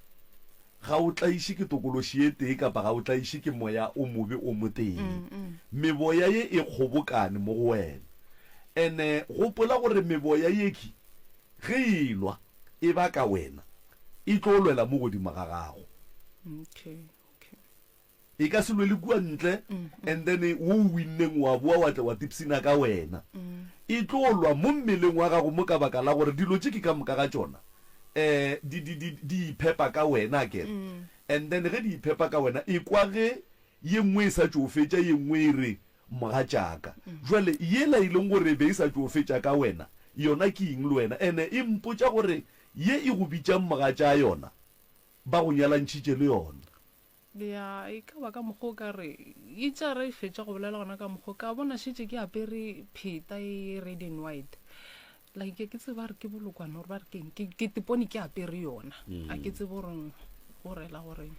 ga o tlaiše ke tokološi ye tee kapa ga o tlaiše ke moya o mobe o motee. Meboya ye e kgobokane mo go wena. Ene gopola gore meboya yekhi ge e elwa e baka wena, e tlo lwela mo godimo ga gago. Okay. E ka se lwele kua ntle and then wo o winneng wa boa wa tla wa tipsina ka wena. E tlo lwa mo mmeleng wa gago mo ka baka la gore dilo tše ke ka moka ga tšona um di, di, di, di iphepa ka wena akere. And then ge di iphepa ka wena, ekwa ge ye nngwe e sa tšo fetša ye nngwe e re, Mogatšaka. Jwale yela e leng gore e be e sa tšo fetša ka wena, yona ke eng le wena? And-e e mpotša gore ye e go bitšang mogatša yona, ba go nyalantšhitše le yona. Ya, e ka ba ka mokgwa o ka re, itše re fetša go bolela gona ka mokgwa, ka bona šetše ke apere pheta e red and white. Like ke tsebe ba re ke bolokwane gore ba re keng, ke, ke tepone ke apere yona. A ke tsebe gore go rela goreng.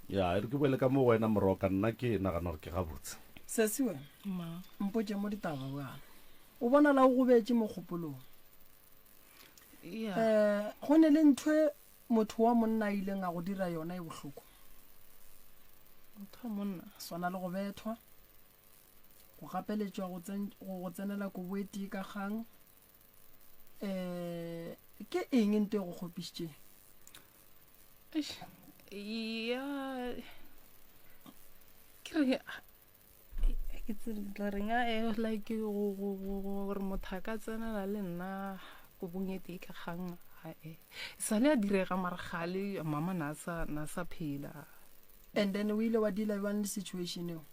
Ya, e re ke boele ka mo go wena Moroka, nna ke nagana gore ke gabotse. Sesi wena, Ma. mpotše mo ditaba bjalo. O bonala o gobetše mo kgopolong. Ya. Eh, go ne le ntho e Motho wa monna a ileng a go dira yona e bohloko. Motho wa monna. Swana le go bethwa, go gapeletšwa go, tsen, go, go tsenela kobo e tee ka kgang. Um ke eng nto e go kgopišitšeng? Eish, ya ke re ke tla reng a e like gore motho a ka tsenela le nna kobong e tee ka kgang ae sale a direga mara gale mama na sa na sa phela. And then o ile wa deala bjang le situation eo?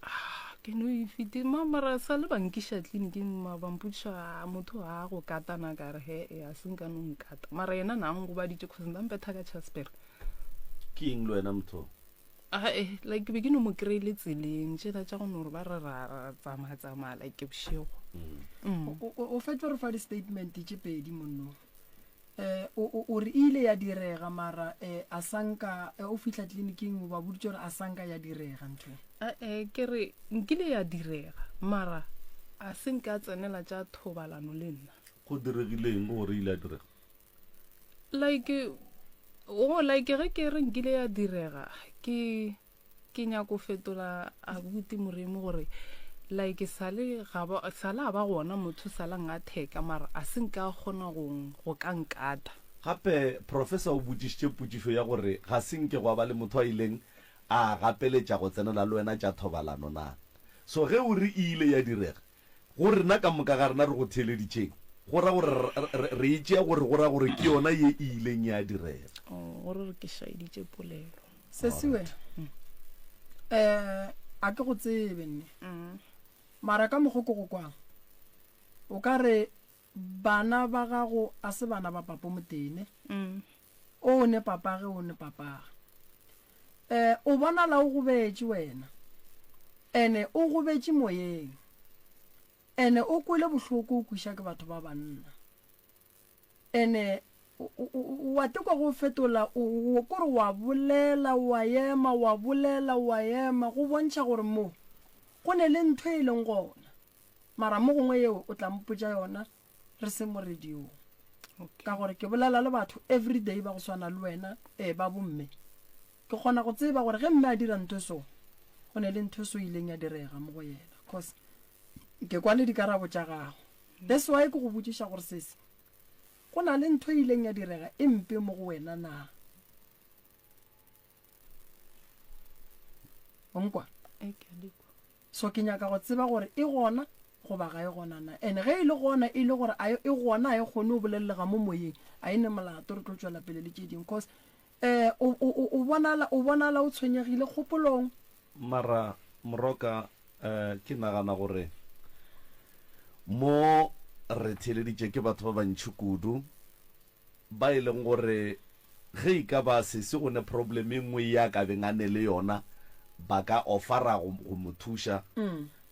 Ah, ke no e fete ma mara sa le ba nkiša tleliniking ma ba mpotšiša "Ah, motho ga go katana ka re he e a se nka no nkata mara yena na ngobaditše cause nta mpetha ka chasper. Ke eng le wena motho? Ae, like ke be ke no mo kry-ile tseleng tšela tša go no re ba re ra ra tsamaya tsamaya like bošego. Mm. O, o, o fetša re fa di-statement tše pedi monno. Eh, o, o, o re e ile ya direga mara eh, a sanka eh, o fihla tleliniking o ba boditše gore a sanka ya direga ntho e. Ae, ke re nkile ya direga mara a se nka tsenela tša thobalano le nna. Go diregile eng gore e ile ya direga? Like go like ge ke re nkile ya direga ke ke nyako fetola abuti Moremi gore like sale ga ba sale a ba gona motho sala ngatheka mara a se nka kgona go go ka nkata. Gape professor o botšišitše potšišo ya gore ga se nke gwa ba le motho a ileng a gapeletša go tsenela le wena tša thobalano na. So ge o re e ile ya direga, Go rena ka moka ga rena re go theeleditšeng, go ra gore re, re e tšea gore go ra gore ke yona ye e ileng ya direga. Oh, gore re ke šaeditše polelo. Sesi wena, eh, a ke go tsebe nne. Mara ka mokgo ke go kwang, o ka re bana ba gago a se bana ba papo motee ne? O ne papage, o ne papage. Eh, o bonala o gobetše wena. Ene o gobetše moyeng. Ene o kwele bohloko o kwiša ke batho ba banna. Ene wa tekwa go fetola, o kore wa bolela, wa ema, wa bolela, wa ema, go bontšha gore mo go ne le ntho e leng gona. Mara mo gongwe yeo o tla mpotša yona re se mo radiong. Ka gore ke bolela le batho everyday ba go swana le wena, eh, ba bomme. Ke kgona go tseba gore ge mme a dira ntho so, go ne le ntho so ileng ya direga mo go yena. Cause ke kwa le dikarabo tša gago. That's why ke go botšiša gore sesi, go na le ntho e ileng ya direga e mpe mo go wena na? O nkwa? Ee, ke a le kwa. So ke nyaka go tseba gore e gona goba ga e gona na. And ge e le gona, e le gore a e gona a e kgone go bolelelega mo moyeng, a e ne molato, re tlo tšwela pele le tše dingwe. Cause um o, o, o bonala, o bonala o tshwenyegile kgopolong. Mara Moroka, um ke nagana gore mo re theeleditše ke batho ba bantši kudu ba e leng gore ge e ka ba sesi go ne problem e nngwe ye a ka beng a ne le yona ba ka offera go, go mo thuša.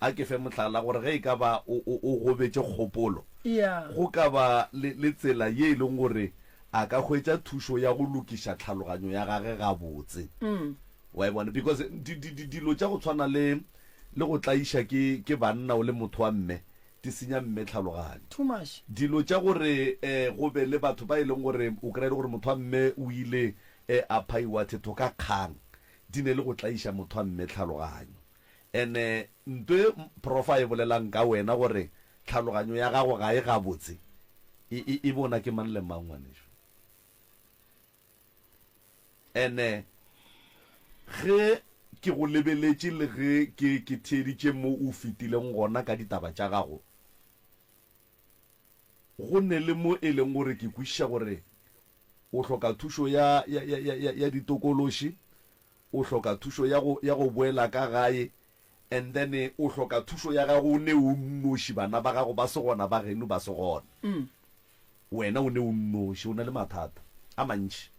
A ke fe mohlala gore ge e ka ba o, o, o gobetše kgopolo, Yeah. go ka ba le, le tsela ye e leng gore a ka hwetša thušo ya go lokiša tlhaloganyo ya gage gabotse. Wa e bona? Because di, di, di, dilo tša go tshwana le, le go tlaiša ke, ke banna o le motho wa mme, di senya mme tlhaloganyo. Too much. Dilo tša gore go be le batho ba e leng gore o kry-a e le gore motho wa mme o ile a phaiwa thetho ka kgang, di ne le go tlaiša motho wa mme tlhaloganyo. And-e nto e Prof a e bolelang ka wena gore tlhaloganyo ya gago ga e gabotse, e, e, e bona ke mang le mang ngwanešu. Ene ge ke go lebeletše le ge ke, ke theeditše mo o fetileng gona ka ditaba tša gago, go ne le mo e leng gore ke kwešiša gore o hloka thušo ya, ya, ya, ya, ya, ya ditokološi, o hloka thušo ya go, ya go boela ka gae, and then o hloka thušo ya gago o ne o nnoši, bana ba gago ba se gona, ba geno ba se gona. Wena o ne o nnoši, o na le mathata a mantši.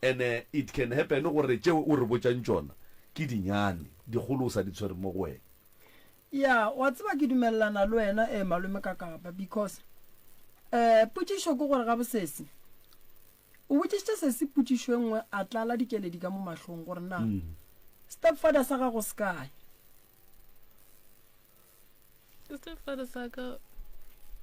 And it can happen gore tšeo o re botšang tšona ke dinyane, dikgolo o sa di tshwere mo go wena. Ya, wa tseba ke dumelelana le wena eh malome Kakapa because eh potšišo ke gore gabosesi o botšišitše sesi potšišo e nngwe a tlala dikeledi ka mo mahlong gore na stepfather sa gago se kae. Stepfather sa ka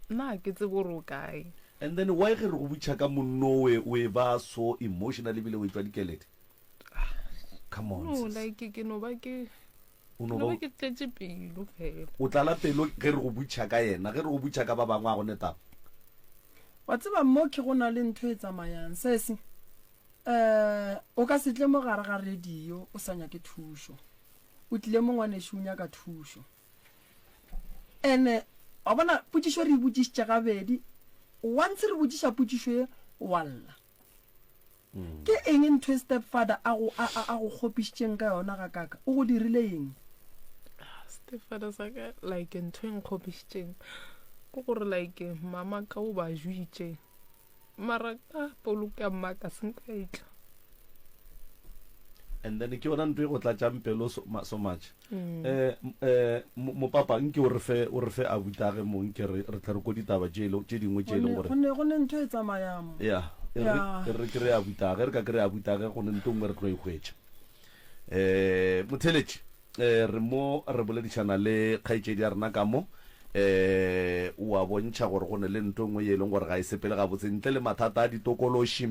nna ga ke tsebe gore o kae. And then why ge re go botšiša ka monnowe o e ba so emotional ebile o etšwa dikeledi? Come on No, sis. like ke no ba ke O no ke no ba ba ke tletše pelo fela. O tlala pelo ge re go botšiša ka yena, ge re go botšiša ka ba bangwe a go ne taba. Wa tseba mo ke go na le ntho e tsamayang sesi eh o ka se tle mo gare ga radio o sa nyake thušo. O tlile mo ngwanešu o nyaka thušo. Ene wa bona potšišo re e botšišitše gabedi, once re botšiša potšišo ye wa lla. Ke eng ntho e stepfather a go a a a go kgopišitšeng ka yona gakaka? O go dirile eng? Stepfather sa ka like ntho e nkgopišitšeng ke gore like mama ka o ba jwitše Mara ka poloko ya mma ka se nka e tla. And then ke yona ntho e go tlatšang pelo so, so much. Mm. Eh, eh, mopapa nke o re fe o re fe abutage mo nke re re tle re ko ditaba tše tše dingwe tše e leng gore go ne go ne ntho e tsamayang mo. Yeah, e re re kry abutage re ka kry abutage go ne ntho nngwe re tlo e hwetša. Eh, motheletši Eh, re mo re boledišana le kgaetšedi ya rena ka mo. Eh, o a bontšha gore go ne le ntho e nngwe ye e leng gore ga e sepele gabotse, ntle le mathata a ditokološi,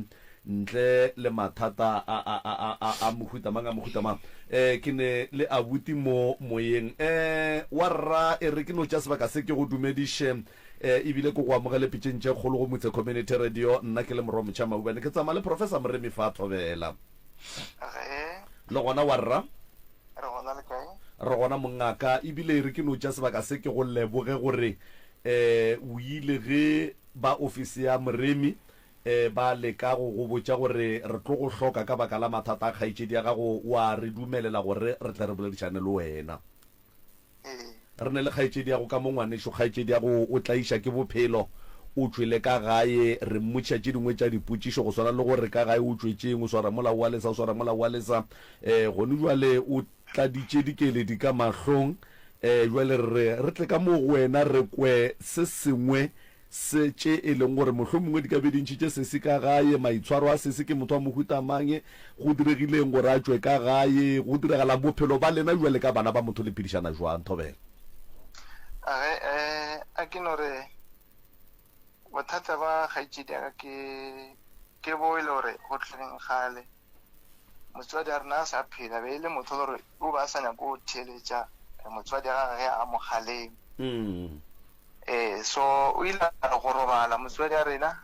ntle le mathata a, a, a, a, a, a mohuta mang, a mohuta mang. Eh, ke ne le abuti mo moyeng. Eh, wa rra, e re ke no tšea sebaka se ke go dumediše, eh, ebile ke go amogele pitšeng tše kgolo go Motse Community Radio. Nna ke le Morwa Motšha Maubane, ke tsamaya le Professor Moremi fa Thobela. Ge. Le gona, wa rra? Re gona le kae? Re gona mongaka, ebile e re ke no tšea sebaka se ke go leboge gore um o ile ge ba ofisi ya Moremi um ba leka go go botša gore re tlo go hloka ka baka la mathata a kgaetšedi ya gago, wa re dumelela gore re tle re boledišane le wena. Ee. Re ne le kgaetšedi ya go ka mo ngwanešu, kgaetšedi ya go o tlaiša ke bophelo, o tšwele ka gae, re mmotšiša tše dingwe tša dipotšišo go swana le gore ka gae o tšwetšeng, o swara mola o a lesa, o swara mola o a lesa, um gone jwale o tladitše dikeledi ka mahlong, um jwale re re re tle ka mo go wena re kwe se sengwe Se tše e leng gore mohlomongwe di ka be di ntšhitše sesi ka gae, maitshwaro a sesi ke motho wa mohuta mang, go diregileng gore a tšwe ka gae, go diragalang, bophelo ba lena bjale ka bana ba motho le phedišana jwang? Thobela. Ge, eh, a ke no re bothata ba kgaetšedi ya ka ke, ke bo e le gore go tlogeng kgale motswadi a rena a sa phela, be e le motho le gore o be a sa nyake go theeletša motswadi wa gagwe ge a mo kgalema. Ee, so o ile a re go robala motswadi a rena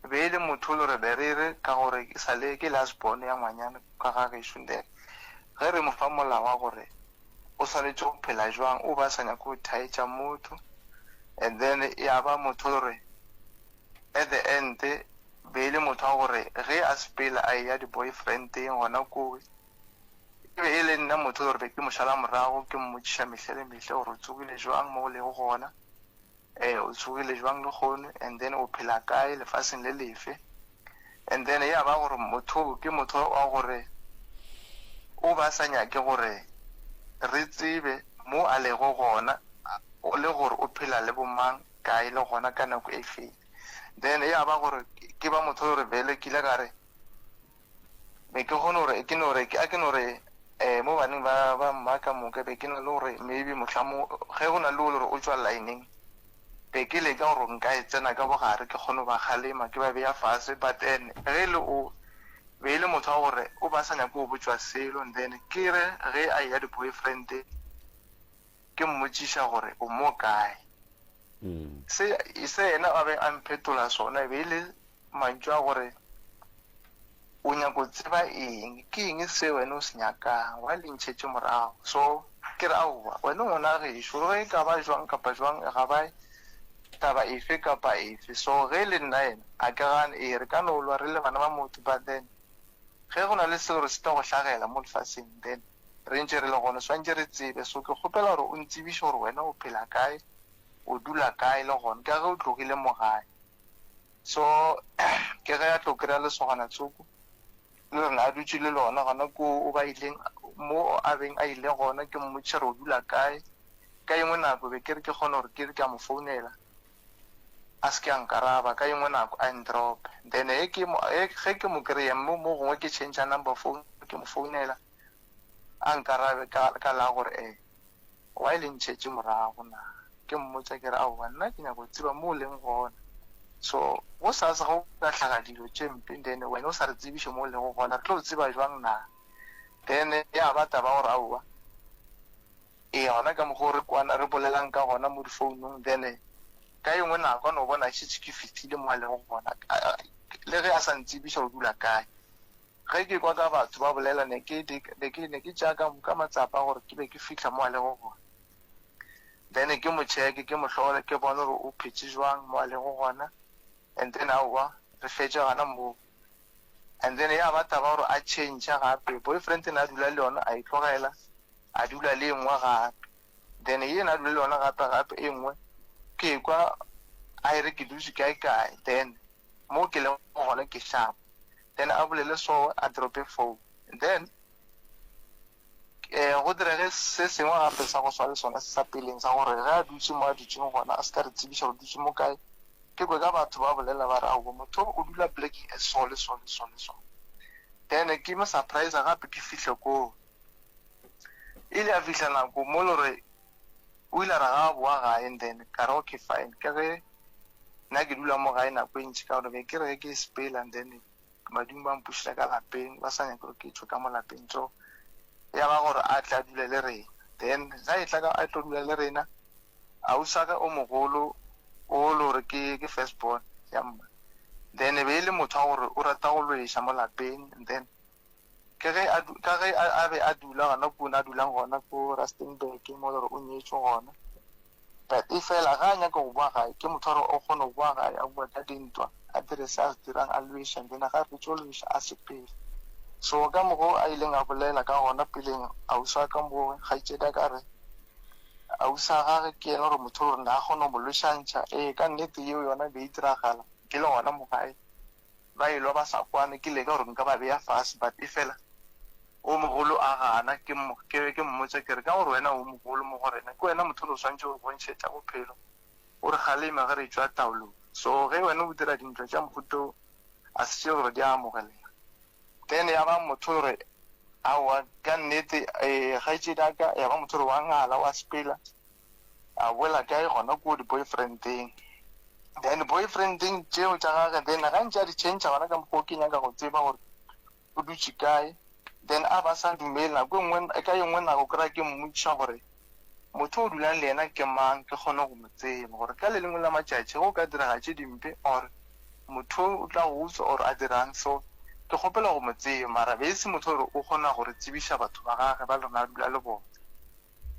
e be e le motho o le gore be re re ka gore ke sa le ke last born ya ngwanyana ka ga gešo then. Ge re mo fa molao wa gore o swanetše go phela jwang, o ba sa nyake go thaetša motho and then ya ba motho gore at the end be e le motho wa gore ge a sepela a eya di-boyfriendeng gona kowe, e be e le nna motho gore be ke mo šala morago, ke mmotšiša mehle le mehle gore o tsogile jwang mo o lego gona. Ee, o tsogile jwang lehono and then o phela kae lefaseng le lefe and then ya ba gore motho ke motho wa gore o ba sa nyake gore re tsebe mo a lego gona le gore o phela le bomang kae le gona ka nako e feng. Then ya ba gore ke ba motho gore bele ke ile ka re be ke kgone gore ke no re a ke no re um mo baneng ba ba mma ka moka be ke na le gore maybe mohlamo ge go na le o le gore o tšwa lineng be ke leka gore nka e tsena ka bogare ke kgone go ba kgalema ke ba beya fase but then ge e le o be e le motho wa gore o ba sa nyake go botšwa selo and then ke re ge a eya di-boyfriend ke mmotšiša gore o mo kae se se yena a be a mphetola sona e be e le Mantšu a gore O nyako tseba eng? Ke eng se wena o se nyakang? Why le ntšhetše morago? So ke re aowa, wena o ngwana gešo, le ge e ka ba jwang kapa jwang, ga ba taba efe kapa efe. So ge e le nna yena, a ke gane, ee re ka no lwa re le bana ba motho, but then ge go na le seo re se tla go hlagela mo lefaseng, then re ntše re le gona, swantše re tsebe. So ke kgopela gore o ntsebiše gore wena o phela kae, o dula kae le gona, ka ge o tlogile mo gae. So ke ge a tlo kry-a lesogana tsoko le lona a dutše le lona gona ko o ba ileng mo a beng a ile gona, ke mmotšiša gore o dula kae. Ka engwe nako be ke re ke kgone gore ke re ke a mo founela a se ke a nkaraba, ka engwe nako a ndrope. Then ge ke mo ge ke mo kry-a mo mo gongwe ke change number phone ke mo founela a nkarabe ka ka la gore eh Why le ntšhetše morago na? Ke mmotša ke re, Aowa, nna ke nyaka go tseba mo o leng gona. So, gosasa ge go ka hlaga dilo tše mpe, then wena o sa re tsebiše mo o lego gona, re tlo tseba jwang na? Then ya ba taba ya gore aowa, ee gona ka mokgwa o re kwana, re bolelang ka gona mo difounong, then ka e nngwe nako a no bona šetše ke fihlile mo a lego gona, le ge a sa ntsebiša o dula kae. Ge ke kwa ka batho ba bolela, ne ke, ne ke, ne ke tšea ka, ka matsapa gore ke be ke fihla mo a lego gona. Then ke mo checke, ke mo hlole, ke bone gore o phetše jwang mo a lego gona. And then aowa, re fetše gana moo. And then ya ba taba gore a change gape, boyfriend ne a dula le yona, a e tlogela, a dula le e nngwe gape. Then ye ne a dula le yona gape gape e nngwe, ke kwa a e re ke dutše kae kae, then mo ke lego gona ke sharp. Then a bolele so a drope phone. Then eh go direge se sengwe gape sa go swa le sona se sa peleng sa gore ge a dutše mo a dutšeng gona a se ka re tsebiša gore dutše mo kae. Ke kwe ka batho ba bolela ba re aowa motho o dula plekeng e so le so le so le so. Then ke mo surprise gape ke fihle koo. E ile ya fihla nako mo le gore o ile a re ga a boa gae and then ka re okay fine ka ge nna ke dula mo gae nako e ntši ka gore be ke re ge ke sepela and then badimo ba mpušetša ka lapeng ba sa nyake gore ke tšwe ka mo lapeng so ya ba gore a tle a dule le rena then ga e tla ka a tlo dula le rena ausi ka o mogolo o le gore ke ke first born ya mma then e be e le motho wa gore o rata go lweša mo lapeng and then Ke ge a, ka ge a, a be a dula gona ko a dulang gona ko Rustenburg mo le gore o nyetšwe gona. But efela ge a nyaka go boa gae, ke motho wa gore o kgona go boa gae a bua ka dintwa, a dire se a se dirang, a lweša, and then ge a fetša go lweša a sepele. So ka mokgo a ileng a bolela ka gona peleng, ausi wa ka mo, kgaetšedi a ka re, ausi wa gage ke yena gore motho gore ne a kgona go mo lwešantšha. Ee, ka nnete yeo yona e be e diragala ke le gona mo gae. Ba elwa ba sa kwane, ke leka gore nka ba beya fase but efela o mogolo a gana, ke ke be ke mmotša ke re ka gore wena o mogolo mo go rena, ke wena motho o re swantše go re bontšhetša bophelo, o re kgaleme ge re etšwa taolong. So ge wena o dira dintwa tša mohuta wo, a se tše gore di a amogelega. Then ya ba motho gore aowa ka nnete eh, kgaetšedi a ka ya ba motho gore wa ngala wa sepela. A boela kae gona ko di boyfriendeng then boyfriendeng tšeo tša gage then ga ntše a di change gona ka mokgwa o ke nyaka go tseba gore o dutše kae then a ba sa dumele nako e nngwe ka e nngwe nako kry-a ke mmotšiša gore motho o dulang le yena ke mang ke kgone go mo tseba gore ka le lengwe la matšatši ge o ka direga tše dimpe or motho o tla go utswa or a dirang so. Ke kgopela go mo tseba, mara be e se motho gore o kgona go re tsebiša batho ba gage ba le rena a dula le bona.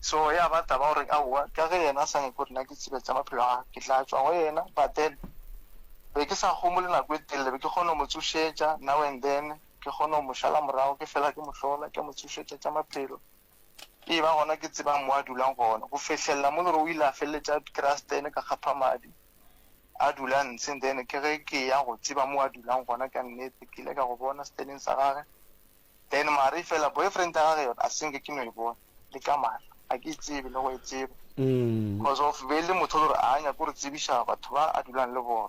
So ya ba taba gore aowa, ka ge yena a sa nyake gore nna ke tsebe tša maphelo a gage, ke tla tšwa go yena. But then be ke sa homole nako e telele, be ke kgona go mo tsošetša now and then, ke kgona go mo šala morago, ke fela ke mo hlola, ke mo tsošetša tša maphelo. E ba gona ke tsebang mo a dulang gona. Go fihlelela mo le gore o ile a feleletša a kry-a stand ka kgapha madi, a dula ntshe. Then ke ge ke ya go tseba mo a dulang gona ka nnete, ke ile ka go bona standeng sa gage. Then mare efela boyfriend ya gage yona a se nke ke no e bona le ka mahlo, ga ke e tsebe le go e tseba cause of be e le motho o le gore a nyake go re tsebiša batho ba a dulang le bona.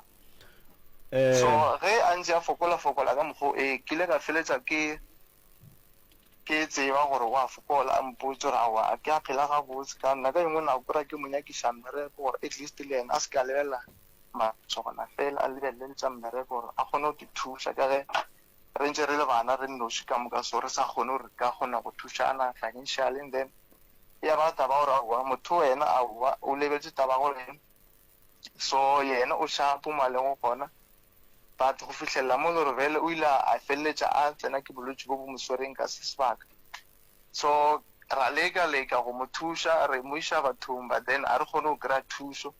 So ge a ntše a fokola fokola ka mokgwa o, ee ke ile ka feletša ke ke tseba gore o a fokola, a mpotše gore aowa a ke a phela gabotse ka nna. Ka engwe nako kry-a ke mo nyakiša mmereko gore at least le yena a se ke a lebelela masogana fela, a lebelele le tša mmereko gore a kgone go ke thuša ka ge re ntše re le bana re nnoši ka moka so re sa kgone gore re ka kgona go thušana financially. And then ya ba taba gore aowa motho wena aowa o lebetše taba gore so yena o shapo mo a lego gona. But go fihlelela mo le gore bjale o ile a feleletša a tsena ke bolwetši bo bo mo swereng ka se sebaka. So ra leka leka go mo thuša, re mo iša bathong but then a re kgone go kry-a thušo.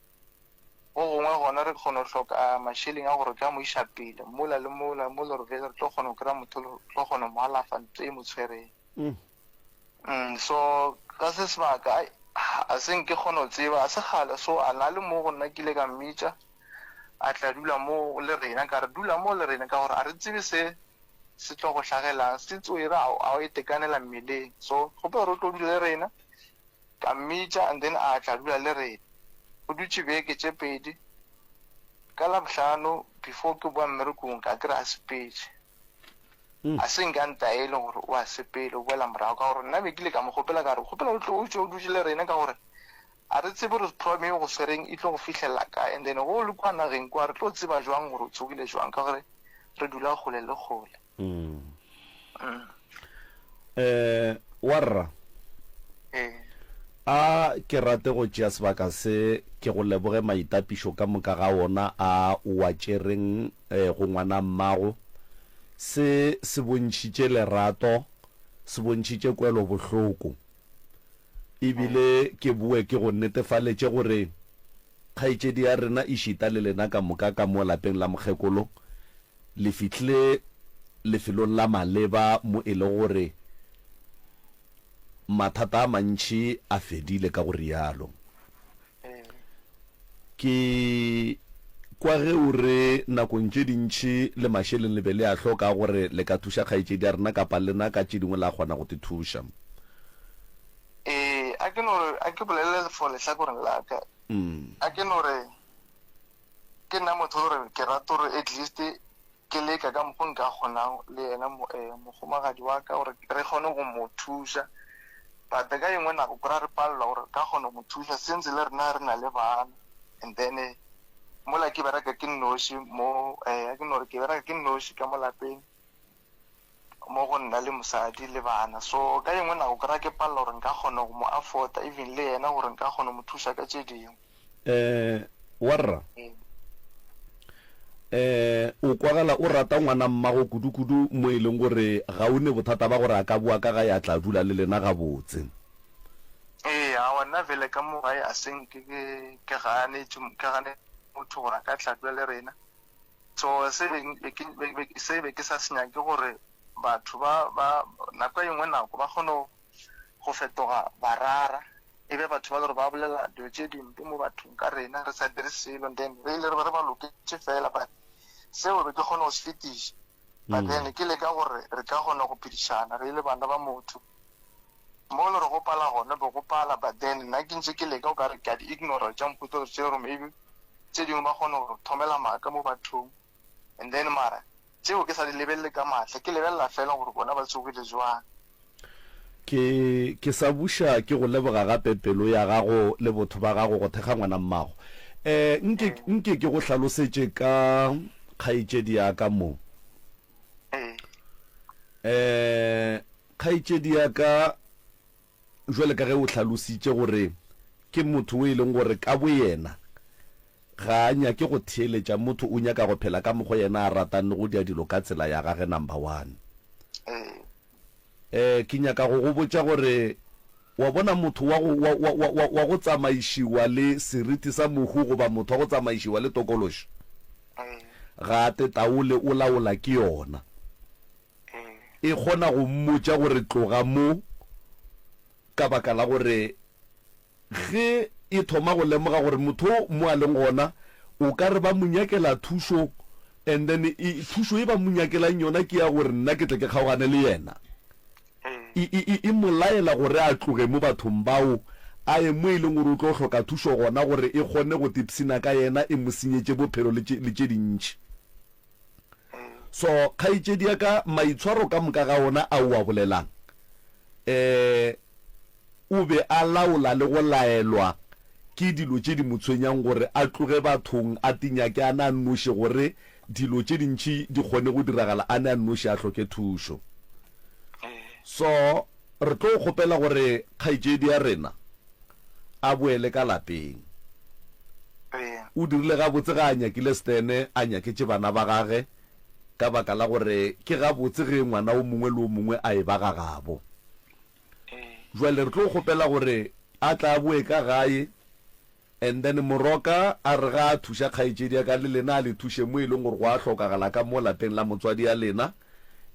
Go gongwe gona re kgona go hloka mašeleng a gore re ka mo iša pele mola le mola, mo le gore bjale re tlo kgona go kry-a motho o tlo kgona go mo alafa ntho e mo tshwereng. So ka se sebaka ai a se nke kgone go tseba, a se kgale so a na le mo go nna ke ile ka mmitša a tla dula mo le rena, ka re dula mo le rena ka gore a re tsebe se se tlo go hlagelang, se tsoere a o itekanela mmeleng so kgopela gore o tlo dula le rena. Ka mmitša and then a tla dula le rena. O dutše beke tše pedi, ka Labohlano before ke boa mmerekong ka kry-a a sepetše. A se nke a ntaele gore o a sepele, o boela morago, ka gore nna be ke ile ka mo kgopela ka re, kgopela o tlo o tšwe o dutše le rena ka gore a re tsebe gore problem e go swereng e tlo go fihlelela kae and then ge o le kua nageng kua re tlo tseba jwang gore o tsogile jwang ka gore re dula kgole le kgole. Eh, warra. Ee. A ke rate go tšea sebaka se ke go leboge maitapišo ka moka ga wona a o a tšereng go ngwana mmago. Se se bontšhitše lerato, se bontšhitše kwelobohloko. E bile ke boe ke go netefaletše gore kgaetšedi ya rena ešita le lena ka moka ka mo lapeng la mokgekolo le fihlile lefelong la maleba mo e lego gore mathata a mantši a fedile ka go rialo. Ke kwa ge o re nakong tše dintši le mašeleng le be le a hloka a gore le ka thuša kgaetšedi ya rena kapa lena ka tše dingwe la kgona go te thuša. Ee, a ke no re, a ke bolele for lehlakoreng la ka. A ke no re ke nna motho gore ke rata gore at least ke leka ka mokgo nka kgonang le yena mogomagadi wa ka gore re kgone go mo thuša. But ka engwe nako kry-a re palelwa gore re ka kgona go mo thuša since le rena re na le bana. And then mola ke bereka ke nnoši mo, a ke no re ke bereka ke nnoši ka mo lapeng mo go nna le mosadi le bana. So ka engwe nako kry-a ke palelwa gore nka kgona go mo afforda even le yena gore nka kgona go mo thuša ka tše dingwe. Eh, warra. Eh, o kwagala o rata ngwana mmago kudu-kudu mo e leng gore ga o ne bothata ba gore a ka boa ka gae a tla dula le lena gabotse. Ee, aowa nna vele ka mo gae a se nke ke ke ganetše ke gane motho gore a ka tla dula le rena. So se be ke se be ke sa se nyake gore batho ba ba nako e nngwe nako ba kgone go fetoga barara e be batho ba le gore ba bolela dilo tše dimpe mo bathong ka rena re sa dire selo, and then re ile re be re ba loketše fela, but seo be ke kgone go se fetiša. But then ke leka gore re ka kgona go phedišana re le bana ba motho. Mo le re go pala gona be go pala, but then nna ke ntše ke leka o ka re ke a di ignora tša mohuta tše gore maybe tše dingwe ba kgone go thomela maaka mo bathong. And then mara tšeo ke sa di lebelele ka mahlo, ke lebelela fela gore bona ba tsogile jwang. Ke, ke sa buša ke go leboga gape pelo ya gago le botho ba gago go thekga ngwana mmago. Eh, nke, nke ke go hlalosetše ka kgaetšedi ya ka mo. Eh, kgaetšedi ya ka, jwale ka ge o hlalositše gore ke motho o e leng gore ka boyena. Ga a nyake go theeletša motho o nyaka go phela ka mokgo yena a ratang le go dia dilo ka tsela ya gage number one. Eh ke nyaka go go botša gore wa bona motho wa go wa wa wa wa go tsamaišiwa le seriti sa mohu goba motho wa go tsamaišiwa le tokološi ga a tetaole o laola ke yona. E kgona go mmotša gore tloga mo ka baka la gore Ge e thoma go lemoga gore motho o mo a leng gona o ka re ba mo nyakela thušo and then e, thušo e ba mo nyakelang yona ke ya gore nna ke tle ke kgaogane le yena. E, e, e, e mo laela gore a tloge mo bathong bao a ye mo e leng gore o tlo hloka thušo gona gore e kgone go tipshina ka yena e mo senyetše bophelo le tše, le tše dintši. So, kgaetšedi ya ka, maitshwaro ka moka ga ona a o a bolelang, um o be a laola le go laelwa ke dilo tše di mo tshwenyang gore a tloge bathong a tinyake a ne a nnoši gore dilo tše dintši di kgone go diragala a ne a nnoši a hloke thušo. So, re tlo kgopela gore kgaetšedi ya rena a boele ka lapeng. O dirile gabotse ga a nyakile Stene a nyaketše bana ba gage ka baka la gore ke gabotse ge ngwana o mongwe le o mongwe a eba ga gabo. Jwale re tlo kgopela gore a tla a boe ka gae and then Moroka a re ga a thuša kgaetšedi ya ka le lena a le thuše mo e leng gore go a hlokagala ka mo lapeng la motswadi ya lena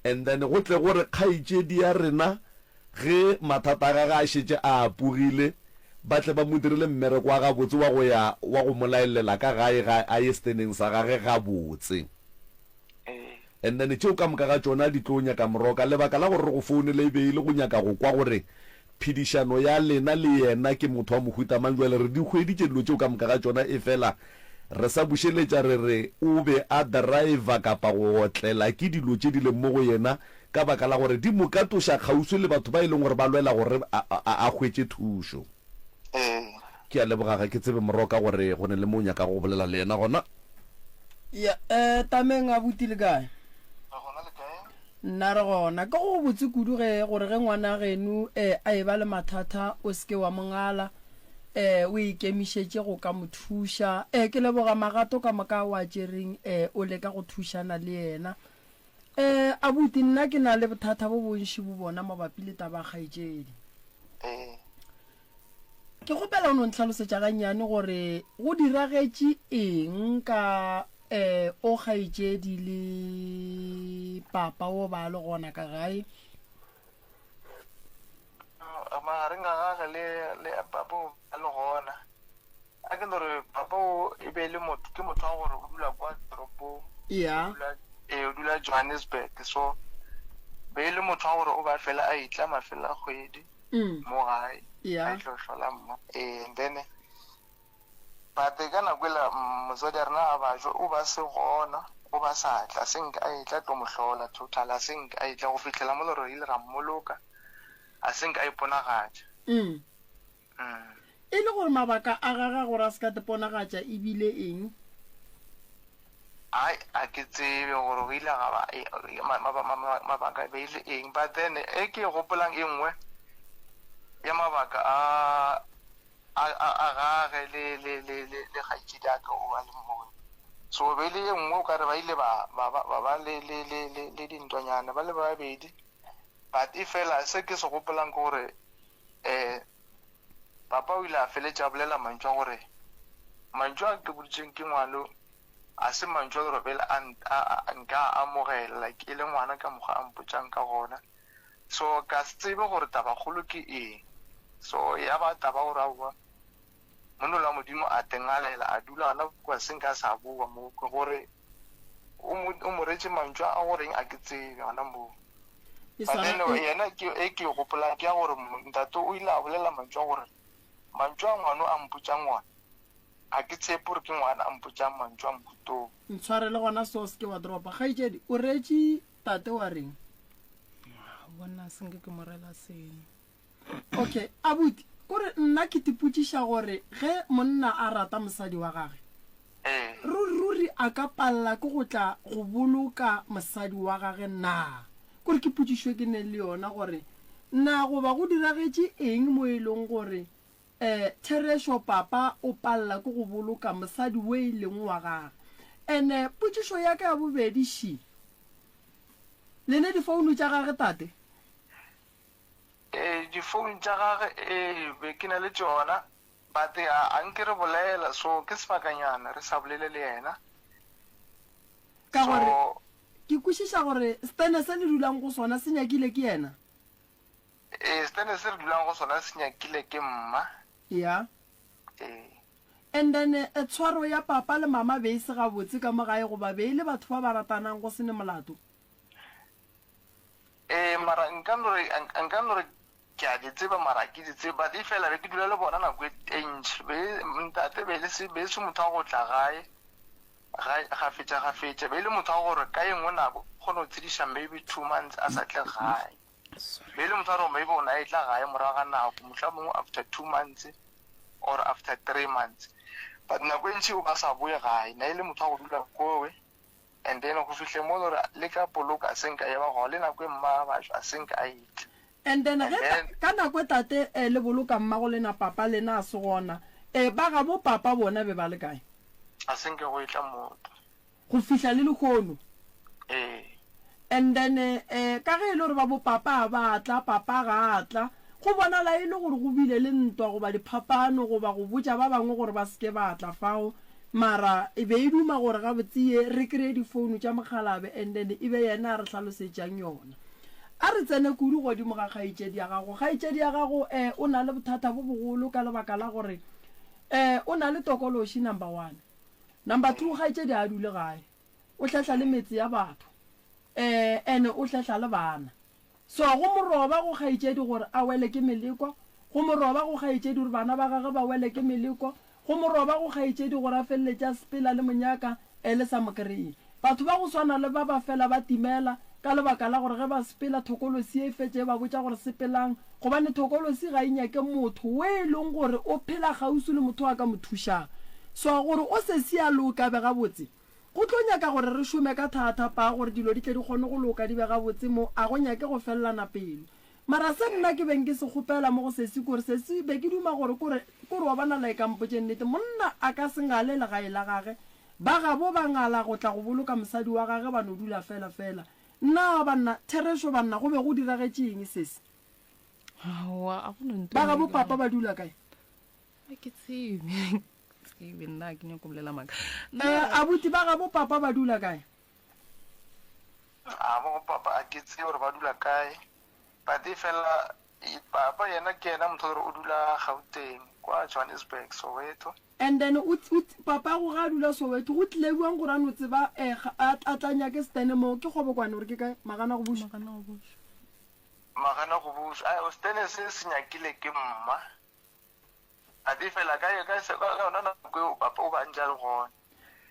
and then go tle gore kgaetšedi ya rena ge mathata a gage a šetše a apogile ba tle ba mo direle mmereko wa gabotse wa go ya wa go mo laellela ka gae ga a ye steneng sa gage gabotse. And then tšeo ka moka ga tšona di tlo nyaka Moroka. Lebaka la gore re go founele e be e le go nyaka go kwa gore phedišano ya lena le yena ke motho wa mohuta mang. Jwale re di hweditše dilo tšeo ka moka ga tšona efela re sa bušeletša re re o be a driver kapa go otlela ke dilo tše di leng mo go yena ka baka la gore di mo katoša kgauswi le batho ba e leng gore ba lwela gore a, a, a hwetše thušo. Ke a leboga, ga ke tsebe Moroka gore go ne le mo o nyakago go bolela le yena gona. Ya, eh, Tameng abuti le kae? Re gona le kae? Nna re gona. Ke go botse kudu ge gore ge ngwana geno eh, a eba le mathata o se ke wa mo ngala, eh, o ikemišetše go ka mo thuša. Eh, ke leboga magato ka moka a o a tšereng eh, o leka go thušana le yena. Eh, abuti nna ke na le bothata bo bontši bo bona mabapi le taba ya kgaetšedi. Ee. Ke kgopela o no ntlhalosetša gannyane gore go diragetše eng ka eh o kgaetšedi le papa o ba le gona ka gae. Magareng a gage le le papa o ba le gona. A ke no re papa o e be e le motho ke motho wa gore o dula kwa toropong. Yeah. O dula ee o dula Johannesburg so be e le motho wa gore o ba fela a itla mafelo a kgwedi mo gae Yeah. a tlo hlola mma ee and then but ka nako ela motswadi a rena a bajo o ba se gona o ba sa tla se nka a etla tlo mo hlola total a se nka a etla go fihlela mo le re ile ra mmoloka a se nka a iponagatša Mm. E le gore mabaka a gagwe gore a se ka teponagatša e bile eng? Ai, a ke tsebe gore go ile ga ba mabaka e be e le eng, but then e ke e gopolang e nngwe ya mabaka a a a gage le le le le le kgaetšedi ya ka o a le mongwe. So be e le e nngwe o ka re ba ile ba ba ba ba le le le le le dintwanyana ba le babedi, but e fela se ke se gopolang ke gore um papa o ile a feletša a bolela mantšu a gore mantšu a ke boditšeng ke ngwano a se mantšu a gore pele a nka a amogela like e le ngwana ka mokgwa a mpotšang ka gona so ka se tsebe gore tabakgolo ke eng so ya ba taba gore aowa monna wa modimo a tengalela a dula gona kua se nka sa boa mo ke gore o mo retše mantšu a goreng a ke tsebe gona moo E But swana then e yena ke e ke e gopolang ke ya gore ntate o ile a bolela mantšu a gore mantšu a ngwano a mpotšang ona ga ke tshepe gore ke ngwana a mpotšang mantšu a mohutong. Ntshwarele gona so se ke wa dropa. Kgaetšedi, o reetše tate wa reng? Bona se nke ke mo rela selo. Okay, abuti, kore nna ke tipotšiša gore ge monna a rata mosadi wa gage, Ee. ruri ruri a ka palela ke go tla go boloka mosadi wa gage na? Kore ke potšišo e ke neng le yona gore na goba go diragetše eng mo e leng gore. um therešo papa o palela ke go boloka mosadi o e leng wa gage. Ene potšišo ya ka ya bobedi še, Le ne difounu tša gage tate? Ee, difounu tša gage, ee, be ke na le tšona, but a, a nke re bolela, so ke sebakanyana re sa bolele le yena. Ka gore ke kwešiša gore stene se le dulang go sona se nyakile ke yena. Ee, stene se re dulang go sona se nyakile ke mma. Ya. Ee. And then tshwaro ya papa le mama be e se gabotse ka mo gae goba be e le batho ba ba ratanang go se ne molato? Ee, mara nka no re, nka no re ke a di tseba mara ga ke di tsebe, but efela be ke dula le bona nako e ntši. Be ntate be le se, be e se motho wa go tla gae ga gafetša gafetša, be e le motho wa gore ka e nngwe nako o kgona go tshediša maybe two months a sa tle gae. Be e le motho wa gore maybe o na etla gae morago ga nako, mohlomongwe after two months or after three months, but nako e ntši o ba sa boe gae, na e le motho wa go dula kowe. And then go fihle mo le gore le ka poloko a se nka ya ba gona, le nako e mma ba a se nka a etla. And then ge ka nako e tate le boloka mmago lena papa lena a se gona, ba gabo papa bona be ba le kae? A se nke go etla motho. Go fihla le lehono? Ee. And then ka ge e le gore ba bo papa a ba tla, papa ga a tla, go bonala e le gore go bile le ntwa goba diphapano goba go botša ba bangwe gore ba se ke ba tla fao. Mara e be e duma gore gabotse ye re kreye difounu tša mokgalabe and then e be yena a re hlalosetšang yona. A re tsene kudu godimo ga kgaetšedi ya gago. Kgaetšedi ya gago eh o na le bothata bo bogolo ka lebaka la gore eh o na le tokološi number one. Number two kgaetšedi ga a dule gae. O hlehla le metse ya batho eh ene o hlehla le bana. So go moroba go kgaetšedi gore a wele ke meleko, go moroba go kgaetšedi gore bana ba gagwe ba wele ke meleko, go moroba go kgaetšedi gore a feleletše a sepela le monyaka e le sa mo kreye. Batho ba go swana le ba ba fela ba timela ka lebaka la gore ge ba sepela thokolosi e fetše e ba botša gore sepelang gobane thokolosi ga e nyake motho we e leng gore o phela kgauswi le motho a ka mo thušang. So gore o sesi a loka be gabotse Go tlo nyaka gore re šome ka thata paa gore dilo di tle di kgone go loka di be gabotse mo, a go nyake go felelana pelo. Mara se nna ke beng ke se kgopela mo go sesi kore sesi be ke duma gore kore kore wa bona like a mpotše nnete monna a ka se ngale legae la gage ba gabo ba ngala go tla go boloka mosadi wa gage ba no dula fela fela. Nna banna therešo banna go be go diragetše eng sesi? Aowa a go no nto Ba gabo papa ba dula kae? Ga ke tsebe. Tsebe nna ke nyako bolela maaka. Eh, abuti ba gabo papa ba dula kae? A bo papa a ke tsebe gore ba dula kae. But e fela papa yena ke yena motho gore o dula Gauteng kwa Johannesburg Soweto. And then o, o, papa go ga a dula Soweto go tlile bjang gore a no tseba eh, a, a tla nyake stene mo ke kgobokwane gore ke kae magana go buša. Magana go buša. Magana go buša. Ai, stene se se nyakile ke mma. Athe fela ka ka ka yona nako eo papa o ba ntse a le gona.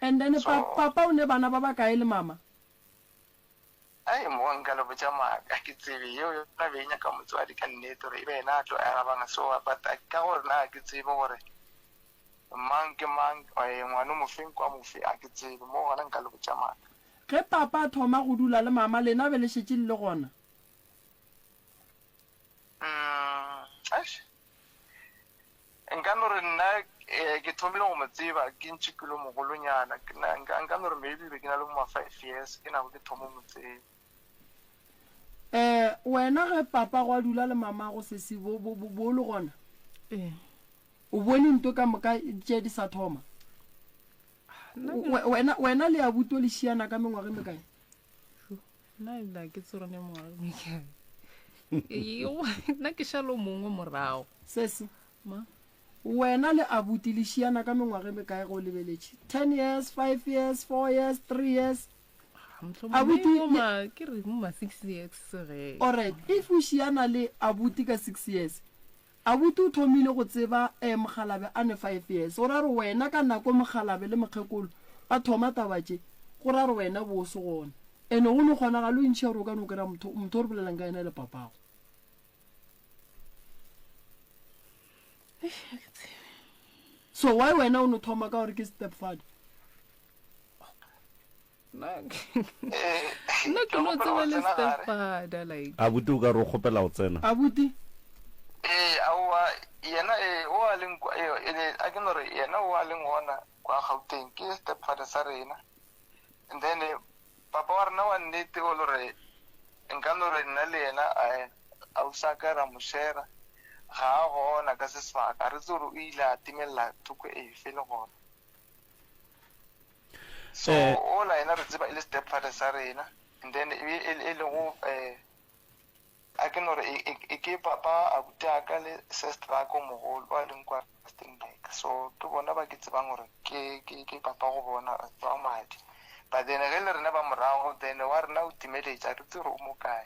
And then so, pa, papa o ne bana ba ba kae le mama? Ai mo nka le botša maaka ke tsebe yeo yona be e nyaka motswadi ka nnete gore e be yena a tlo arabang so but ka gore na ke tsebe gore mang ke mang eh, ngwana mofeng kwa mofe a ke tsebe mo gona nka le botša maaka. Ge papa a thoma go dula le mama lena be le šetše le le gona? Mm, eish. Nka no re nna eh, ke thomile go mo tseba ke ntše ke le mogolonyana Ke na- nka nka no re maybe be ke na le bo ma five years ke nako ke thoma go mo tseba. Eh, wena ge papa go a dula le mama go sesi bo bo bo bo le gona? Ee. O bone nto ka moka tše di sa thoma? Nna ke- We- Wena wena le abuti o le šiana ka mengwaga e mekae? Nna ebile ga ke tsebe gore mengwaga e mekae. Nna ke šalo mongwe morago. Sesi, Ma? wena le abuti le šiana ka mengwaga e mekae ge o lebeletše? Ten years, five years, four years, three years? Mohlomongwe Abuti, mo le- ma ke re mo ma six years ge. Alright, if o šiana le abuti ka six years, abuti o thomile go tseba eh, mokgalabe a ne five years, go ra gore wena ka nako mokgalabe le mokgekolo ba thoma taba tše, go ra gore wena bo o se gona. Ene go no kgonagalo e ntši ya gore o ka no kry-a motho, motho o re bolelang ka yena e le papago. So why wena o no thoma ka gore ke step father? Nna ke no tseba le step father like. Abuti o ka re o kgopela go tsena. Abuti. Ee, aowa, yena ee, o a leng kwa, ee, e, a ke no re yena o a leng gona kwa Gauteng ke stepfather sa rena. And then papa wa rena wa nnete o lo re nka no re nna le yena a ausi a ka ra mo shera ga a gona ka se sebaka, re tsebe gore o ile a timelela thoko efe le gona. So Eh. ola yena re tseba e le stepfather sa rena and then e be e e lego eh A ke no re e, e, e ke papa, abuti a ka le sestra a ka o mogolo a leng kwa Rustenburg. So ke bona ba ke tsebang gore ke, ke, ke papa go bona, ba madi. But then ge le rena ba morago, then wa rena o timeletše, a re tsebe gore o mo kae.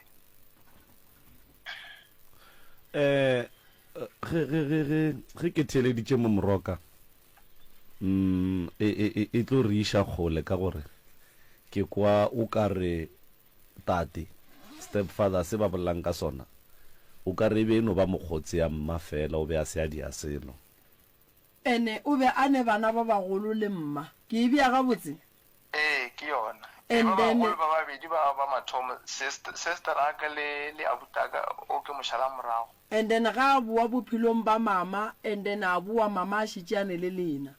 Eh, ge, ge, ge, ge, ge ke theeleditše mo Moroka, mm, e, e, e, e tlo re iša kgole ka gore ke kwa o ka re Tate, stepfather, se ba bolelang ka sona, o ka re e be e no ba mokgotse ya mma fela, o be a se a dia selo. Ene o be a ne bana ba bagolo le mma. Ke e bea gabotse? Ee, ke yona. Ee, And ba then. bagolo ba babedi ba ba mathomo, sest, sesteraka le, le abutaka o ke mo šala morago. And then ga a boa bophelong ba mama, and then a boa mama a šetše a ne le lena.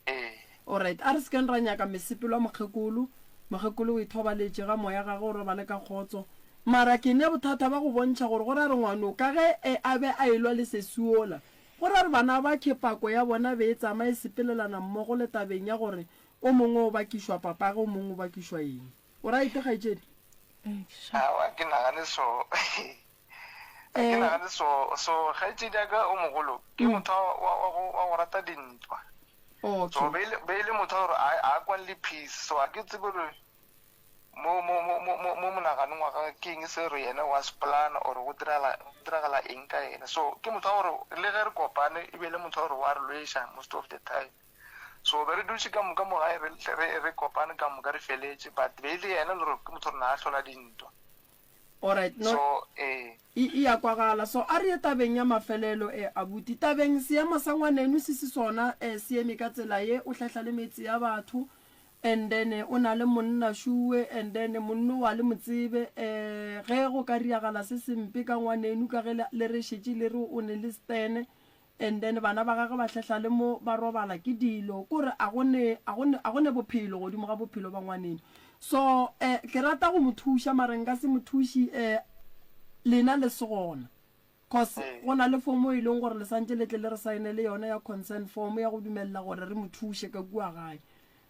Ee. Alright, a re se keng ra nyaka mesepelo ya mokgekolo. Mokgekolo o ithobaletše ga moya gagwe o robale ka kgotso. Mara ke ne bothata ba go bontšha gore go ra re ngwano ka ge e a be a elwa le sesi wola, go ra re bana ba khe pako ya bona be e tsama e sepelelana mmogo le tabeng ya gore o mongwe o bakišwa papage o mongwe o bakišwa eng. O right kgaetšedi? Aowa, ke nagane so. Ga ke nagane so. So kgaetšedi ya ka o mogolo ke motho wa, wa, wa go, wa go rata dintwa. So Okay. be e le, be e le motho wa gore a, a kwane le peace. So ga ke tsebe gore mo, mo, mo, mo, mo, mo monaganong wa gagwe ke eng se gore yena wa se plana or go diragala, go diragala eng ka yena. So ke motho wa gore le ge re kopane e be e le motho wa gore wa re lweša most of the time. So be re dutše ka moka mo gae re, re, re kopane ka moka re feletše but be e le yena le gore ke motho wa gore na a hlola dintwa. Alright, no. So, ee. E, e a kwagala. So, a re ye tabeng ya mafelelo, e, abuti. Tabeng, seemo sa ngwaneno se se sona, e, se eme ka tsela ye, o hlahla le metse ya batho, and then o na le monna šuwe, and then monno wa le mo tsebe, e, ge go ka riagala se sempe ka ngwaneno, ka ge le, le re šetše le re o ne le stene, And then bana ba gagwe ba hlehla le mo ba robala ke dilo, kore a go ne, a go ne, a go ne bophelo godimo ga bophelo ba ngwaneno. So, eh, ke rata go mo thuša, mara nka se mo thuši, eh, lena le se gona. Cause go na le fomo e leng gore le santše le tle le re saenele yona ya consent form ya go dumelela gore re mo thuše ka kua gae.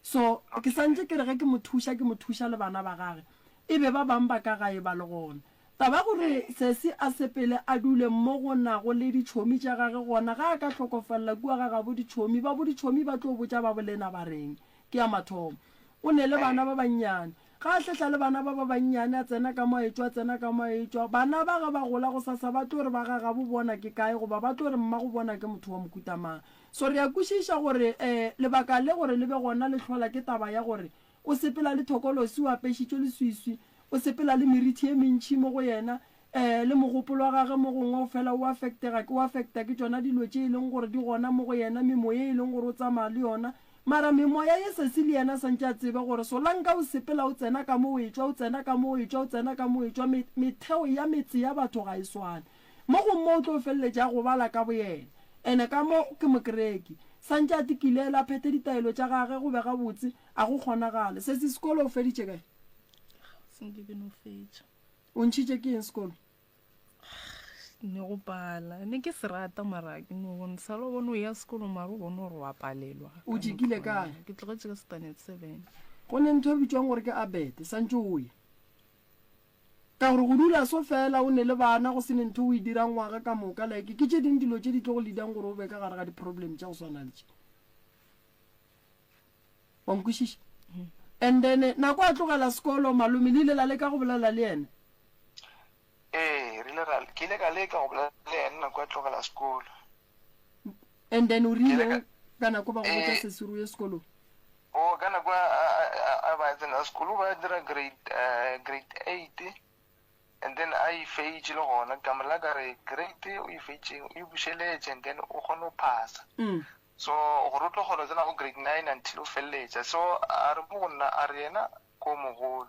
So, ke santše ke re ge ke mo thuša, ke mo thuša le bana ba gage, e be ba bang ba ka gae ba le gona. Taba gore Sesi a sepele a dule mo go nago le ditšhomi tša gage gona ga a ka hlokofalela kua ga gabo ditšhomi, ba boditšhomi ba tlo botša ba bolena ba reng? Ke ya mathomo. O ne le bana ba bannyane. Ga a hlehla le bana ba ba bannyane a tsena ka mo a etšwa a tsena ka mo a etšwa. Bana ba ge ba gola gosasa ba tlo re ba ga gabo bona ke kae goba ba tlo re mmago bona ke motho wa mohuta mang. So re a kwešiša gore um lebaka le gore le be gona le hlola ke taba ya gore O sepela le thokolosi, o apešitšwe leswiswi, o sepela le merithi ye mentši mo go yena, ee, le mogopolo wa gagwe mo gongwe o fela o affectega, o affecta ke tšona dilo tše e leng gore di gona mo go yena, memoya e leng gore o tsamaya le yona. Mara memoya ye sesi le yena santše a tsebe gore Solanka o sepela o tsena ka mo o etšwa, o tsena ka mo o etšwa, o tsena ka mo o etšwa, me, metheo ya metse ya batho ga e swane. Mo gongwe mo o tlo feleletša a gobala ka boyena. Ene ka mo ke mokereki. Santše a tikilela, a phethe ditaelo tša gage go be gabotse, A go kgonagale. Sesi sekolo o feditše kae? Se nke ke no fetša. O ntšhitše ke eng sekolo? Ne go pala. Ne ke se rata mara ke no bona sala o bone o ya sekolo mara o bone gore wa palelwa. O jikile kae? Ke tlogetše ka standard 7. Go ne ntho e bitšwang gore ke abete, santše o ye. Ka gore go dula so fela o ne le bana go se ne ntho o e dirang ngwaga ka moka like ke tše ding dilo tše di tlo go leadang gore o be ka gare ga di-problem tša go swana le tše. Wa nkwešiša? And then nako a tlogela sekolo malome le ile la leka go bolela le yena? Ee, re ile ra, ke ile ka leka go bolela le yena nako a tlogela sekolo. And then o Ke ile rile ka, ka nako ba go botša ee, sesi o ye sekolong? o ka nako a, a, a, a ba tsena sekolo ba dira grade, uh, grade 8 and then a e feitše le gona ka mola ka re grade o e feitšeng o e bušeletše and then o kgone go phasa. Mm. So gore o tlo kgona go tsena go grade 9 until o feleletša. So a re mo go nna a re yena ko mogolo.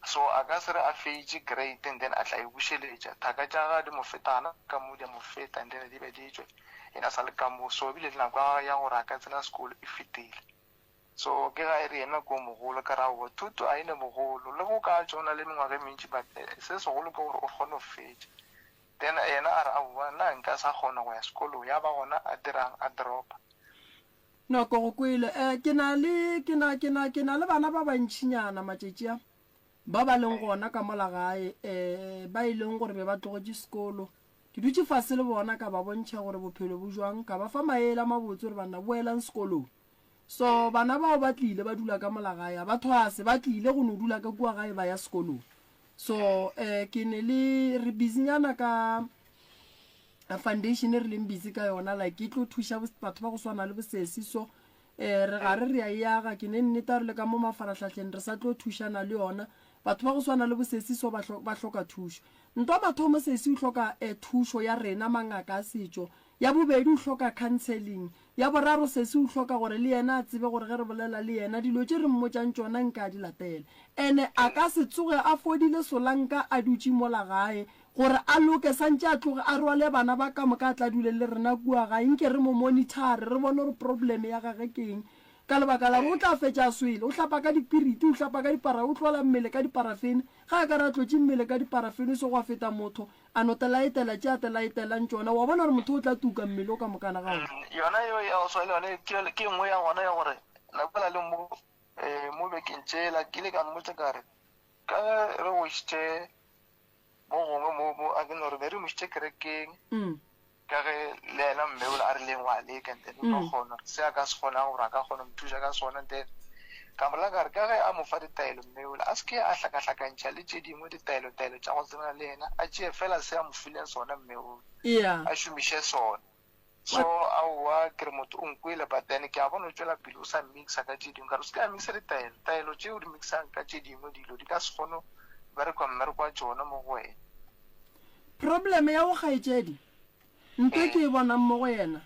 So a ka se re a feitše grade and then a tla e bušeletša. Thaka tša gagwe di mo feta gana ka mo di a mo feta and then di be di tšwe yena a sa le ka mo. So ebile le nako ya gagwe ya gore a ka tsena sekolo e fetile. So ke ga e re yena ke o mogolo ka re aowa thuto a e ne bogolo le go ka tšwa o na le mengwaga e mentši but se segolo ke gore o kgone go fetša. Then yena a re aowa nna nka sa kgona go ya sekolong ya ba gona a dirang a dropa. No, ke go kwele. Eh, ke na le, ke na, ke na, ke na le bana ba bantšinyana matšatši a, ba ba leng gona ka mola gae, eh, ba e leng gore be ba tlogetše sekolo. Ke dutše fase le bona, ka ba bontšha gore bophelo bo jwang, ka ba fa maele a mabotse gore banna boelang sekolong. So, bana bao ba tlile ba dula ka mola gae, a ba thwase, ba tlile go no dula ka kua gae ba ya sekolong. So, eh, ke ne le, re busynyana ka, foundation e re leng busy ka yona like e tlo thuša batho ba go swana le bosesi so um re gare re a e aga ke ne nneta re le ka mo mafaratlhatlheng re sa tlo thušana le yona batho ba go swana le bosesi so ba hloka thušo ntwa mathomo sesi o hloka um thušo ya rena mangaka a setšo ya bobedi o hloka counseling ya boraro sesi o hloka gore le yena a tsebe gore ge re bolela le yena dilo tše re mmotšang tšona nka a di latele ene a ka se tsoge a fodile solanka a dutše mola gae Gore a loke, santše a tloge a rwale bana ba ka moka a tla dule le rena kua gae, nke re mo monitare, re bone gore problem ya gage ke eng. Ka lebaka la gore o tla fetša a swele, o hlapa ka dipiriti, o hlapa ka dipara, o tlola mmele ka diparafene, ge a ka re a tlotše mmele ka diparafene e se gwa feta motho a no te laetela tše a te laetelang tšona, wa bona gore motho o tla tuka mmele o ka mokana ga ona. Yona yeo ya go swa le yone ke ke nngwe ya gona ya gore nako ela le mo mo bekeng tšela ke ile ka mmotša ka re ka ge re go išitše Mo gongwe mo, mo, a ke no re be re mo išitše kerekeng, ka ge le yena mme ola a rileng wa leka, and then o tlo kgona se a ka se kgonang gore a ka kgona go mo thuša ka sona. And then ka mo rela ka re ka ge a mo fa ditaelo mme ola, a se ke a hlakahlakantšha le tše dingwe ditaelo-taelo tša go tsebana le yena, a tšee fela se a mo fileng sona mme ola, a šomiše sona. So aowa ke re motho o nkwele but then ke a bona o tšwela pele o sa mixa ka tše dingwe ka re o se ke a mixa ditaelo taelo tše o di mixang ka tše dingwe dilo di ka se kgone berekwa mmereko wa tšona mo go wena. Problem ya go kgaetšedi nto ke e bonang mo go yena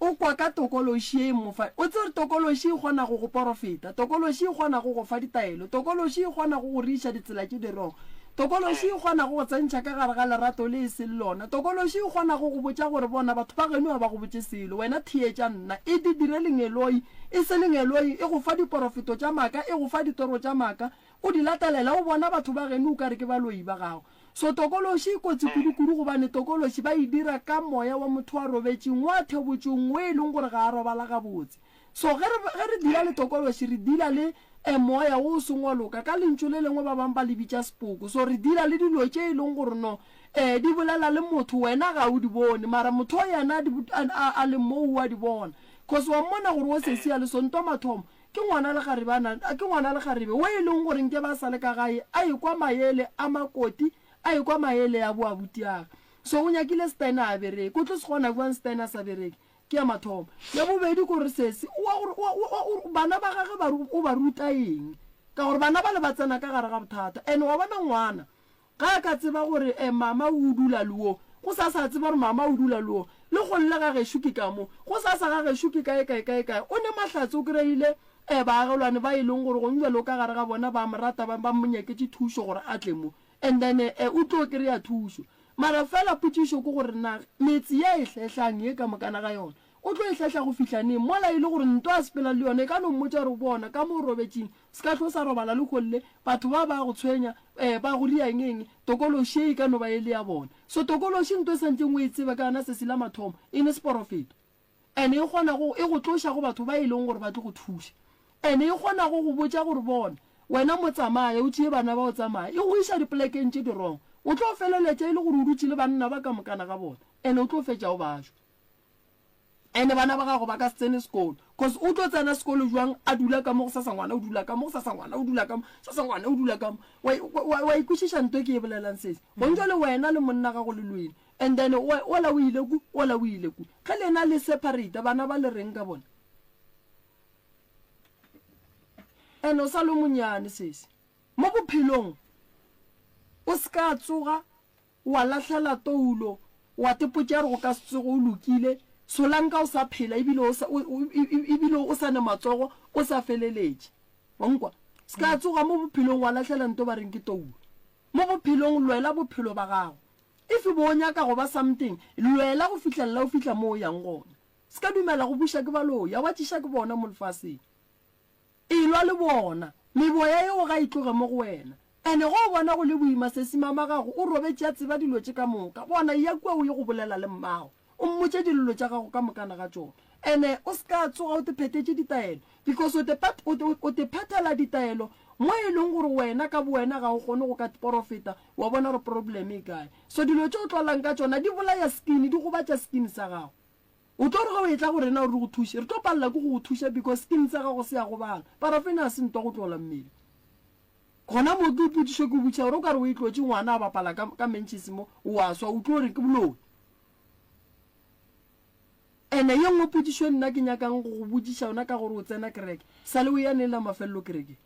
o kwa ka tokološi ye e mo fa o tsere tokološi e kgona go go porofeta tokološi e kgona go go fa ditaelo tokološi e kgona go go riša ditsela tše di wrong Tokološi e kgona go go tsentšha ka gare ga lerato le e seng lona. Tokološi e kgona go go botša gore, Bona, batho ba geno ga ba go botše selo. Wena theetša nna. E di dire lengeloi. E se lengeloi, e go fa diporofeto tša maaka, e go fa ditoro tša maaka. O di latelela, o bona batho ba geno o ka re ke baloi ba gago. So tokološi e kotsi kudu-kudu gobane tokološi ba e dira ka moya wa motho a robetšeng, wa thebotšong, wo e leng gore ga a robala gabotse. So ge re, ge re deala le tokološi, re deala le e moya wo o seng wa loka. Ka lentšu le lengwe ba bangwe ba le bitša sepoko. So re deala le dilo tše e leng gore no e di bolela le motho, wena ga o di bone, mara motho o yena a di, a, a, a leng moo o a di bona. Cause wa mmona gore wo sesi a le so, nto mathomo, ke ngwana lekgarebe a na, ke ngwana lekgarebe wo e leng gore nke ba sa le ka gae a ekwa maele a makoti, a ekwa maele a bo abutiage. So o nyakile Stan a bereke. O tlo se kgona bjang Stan a sa bereke? Ke ya mathomo. Ya bobedi ke gore sesi o a gore o, o, o, bana ba gage ba, o ba ruta eng? Ka gore bana bale ba tsena ka gare ga bothata. And wa bona ngwana ga a ka tseba gore eh, mama o dula le wo, go sa sa tseba gore mama o dula le wo, le golle ga gešo ke ka mo, go sa sa ga gešo ke kae kae kae kae. O ne mahlatse o kry-ile eh, baagelwane ba e leng gore gong jwale o ka gare ga bona ba mo rata, ba, ba mo nyaketše thušo gore a tle mo. And then eh, o tlo kry-a thušo. Mara fela potšišo ke gore na metse ye e hlehlang ye ka mokana ga yona, o tlo e hlehla go fihla neng? Mola e le gore ntwa a sepela le yona e ka no mmotša gore, Bona, ka mo o robetšeng, se ka hlo sa robala lehono le, batho ba ba a go tshwenya, eh, ba go ria eng eng, tokološi ye e ka no ba e le ya bona. So tokološi nto e santšeng o e tsebe ka yona sesi la mathomo, e ne seporofeto. And e kgona go, e go tloša go batho ba e leng gore ba tlo go thuša. And e kgona go go botša gore bona, wena mo tsamaya, o tšee bana ba o tsamaye. E go iša dipolekeng tše di wrong. O tlo feleletša e le gore o dutše le banna ba ka mokana ga bona. And o tlo fetša o bajwa. And bana ba gago ba ka se tsene sekolo. Cause o tlo tsena sekolo jwang a dula ka mo, gosasa ngwana o dula ka mo, gosasa ngwana o dula ka mo, gosasa ngwana o dula ka mo. Wa, wa, wa e kwešiša nto e ke e bolelang sesi? Gong jwale wena le monna gago le lwele. And then ola o ile ku, ola o ile ku. Ge lena le separate, bana ba le reng ka bona? And o sa le monyane sesi. Mo bophelong o se ka tsoga wa lahlela toulo wa tepotša re go ka se tsoge o lokile, solanka o sa phela ebile o sa, ebile o sa ne matsogo o sa feleletše. Wa nkwa? Se ka tsoga mo bophelong wa lahlela nto ba reng ke toulo. Mo bophelong lwela bophelo ba gago. If bo o nyaka go ba something, lwela go fihlelela o fihla mo o yang gona. Se ka dumela go buša ke baloi, a wa tšiša ke bona mo lefaseng. Elwa le bona. Meboya yeo ga e tloge mo go wena. Ene ge o bona go le boima sesi mama gago o robetše a tseba dilo tše ka moka. Bona eya kua o ye go bolela le mmago. O mmotše dillo tša gago ka mokana ga tšona. Ene o se ka tsoga o te phethetše ditaelo because o te o te o te phethela ditaelo mo e leng gore wena ka bowena ga o kgone go ka porofeta wa bona gore problem e kae. So dilo tše o tlolang ka tšona di bolaya skin, di gobatša skin sa gago. O tlo re ge o etla go rena gore re go thuše, re tlo palela ke go go thuša because skin sa gago se a gobala. Parafene ga se ntwa go tlola mmele. Gona mo ke potšišo ke botšiša gore o ka re o e tlotše ngwana a bapala ka, ka mentšhisi mo, o a swa, o tlo re ke boloi. Ene ye nngwe potšišo e nna ke nyakang go go botšiša yona ka gore o tsena kereke, sa le o ya neng la mafelelo kerekeng?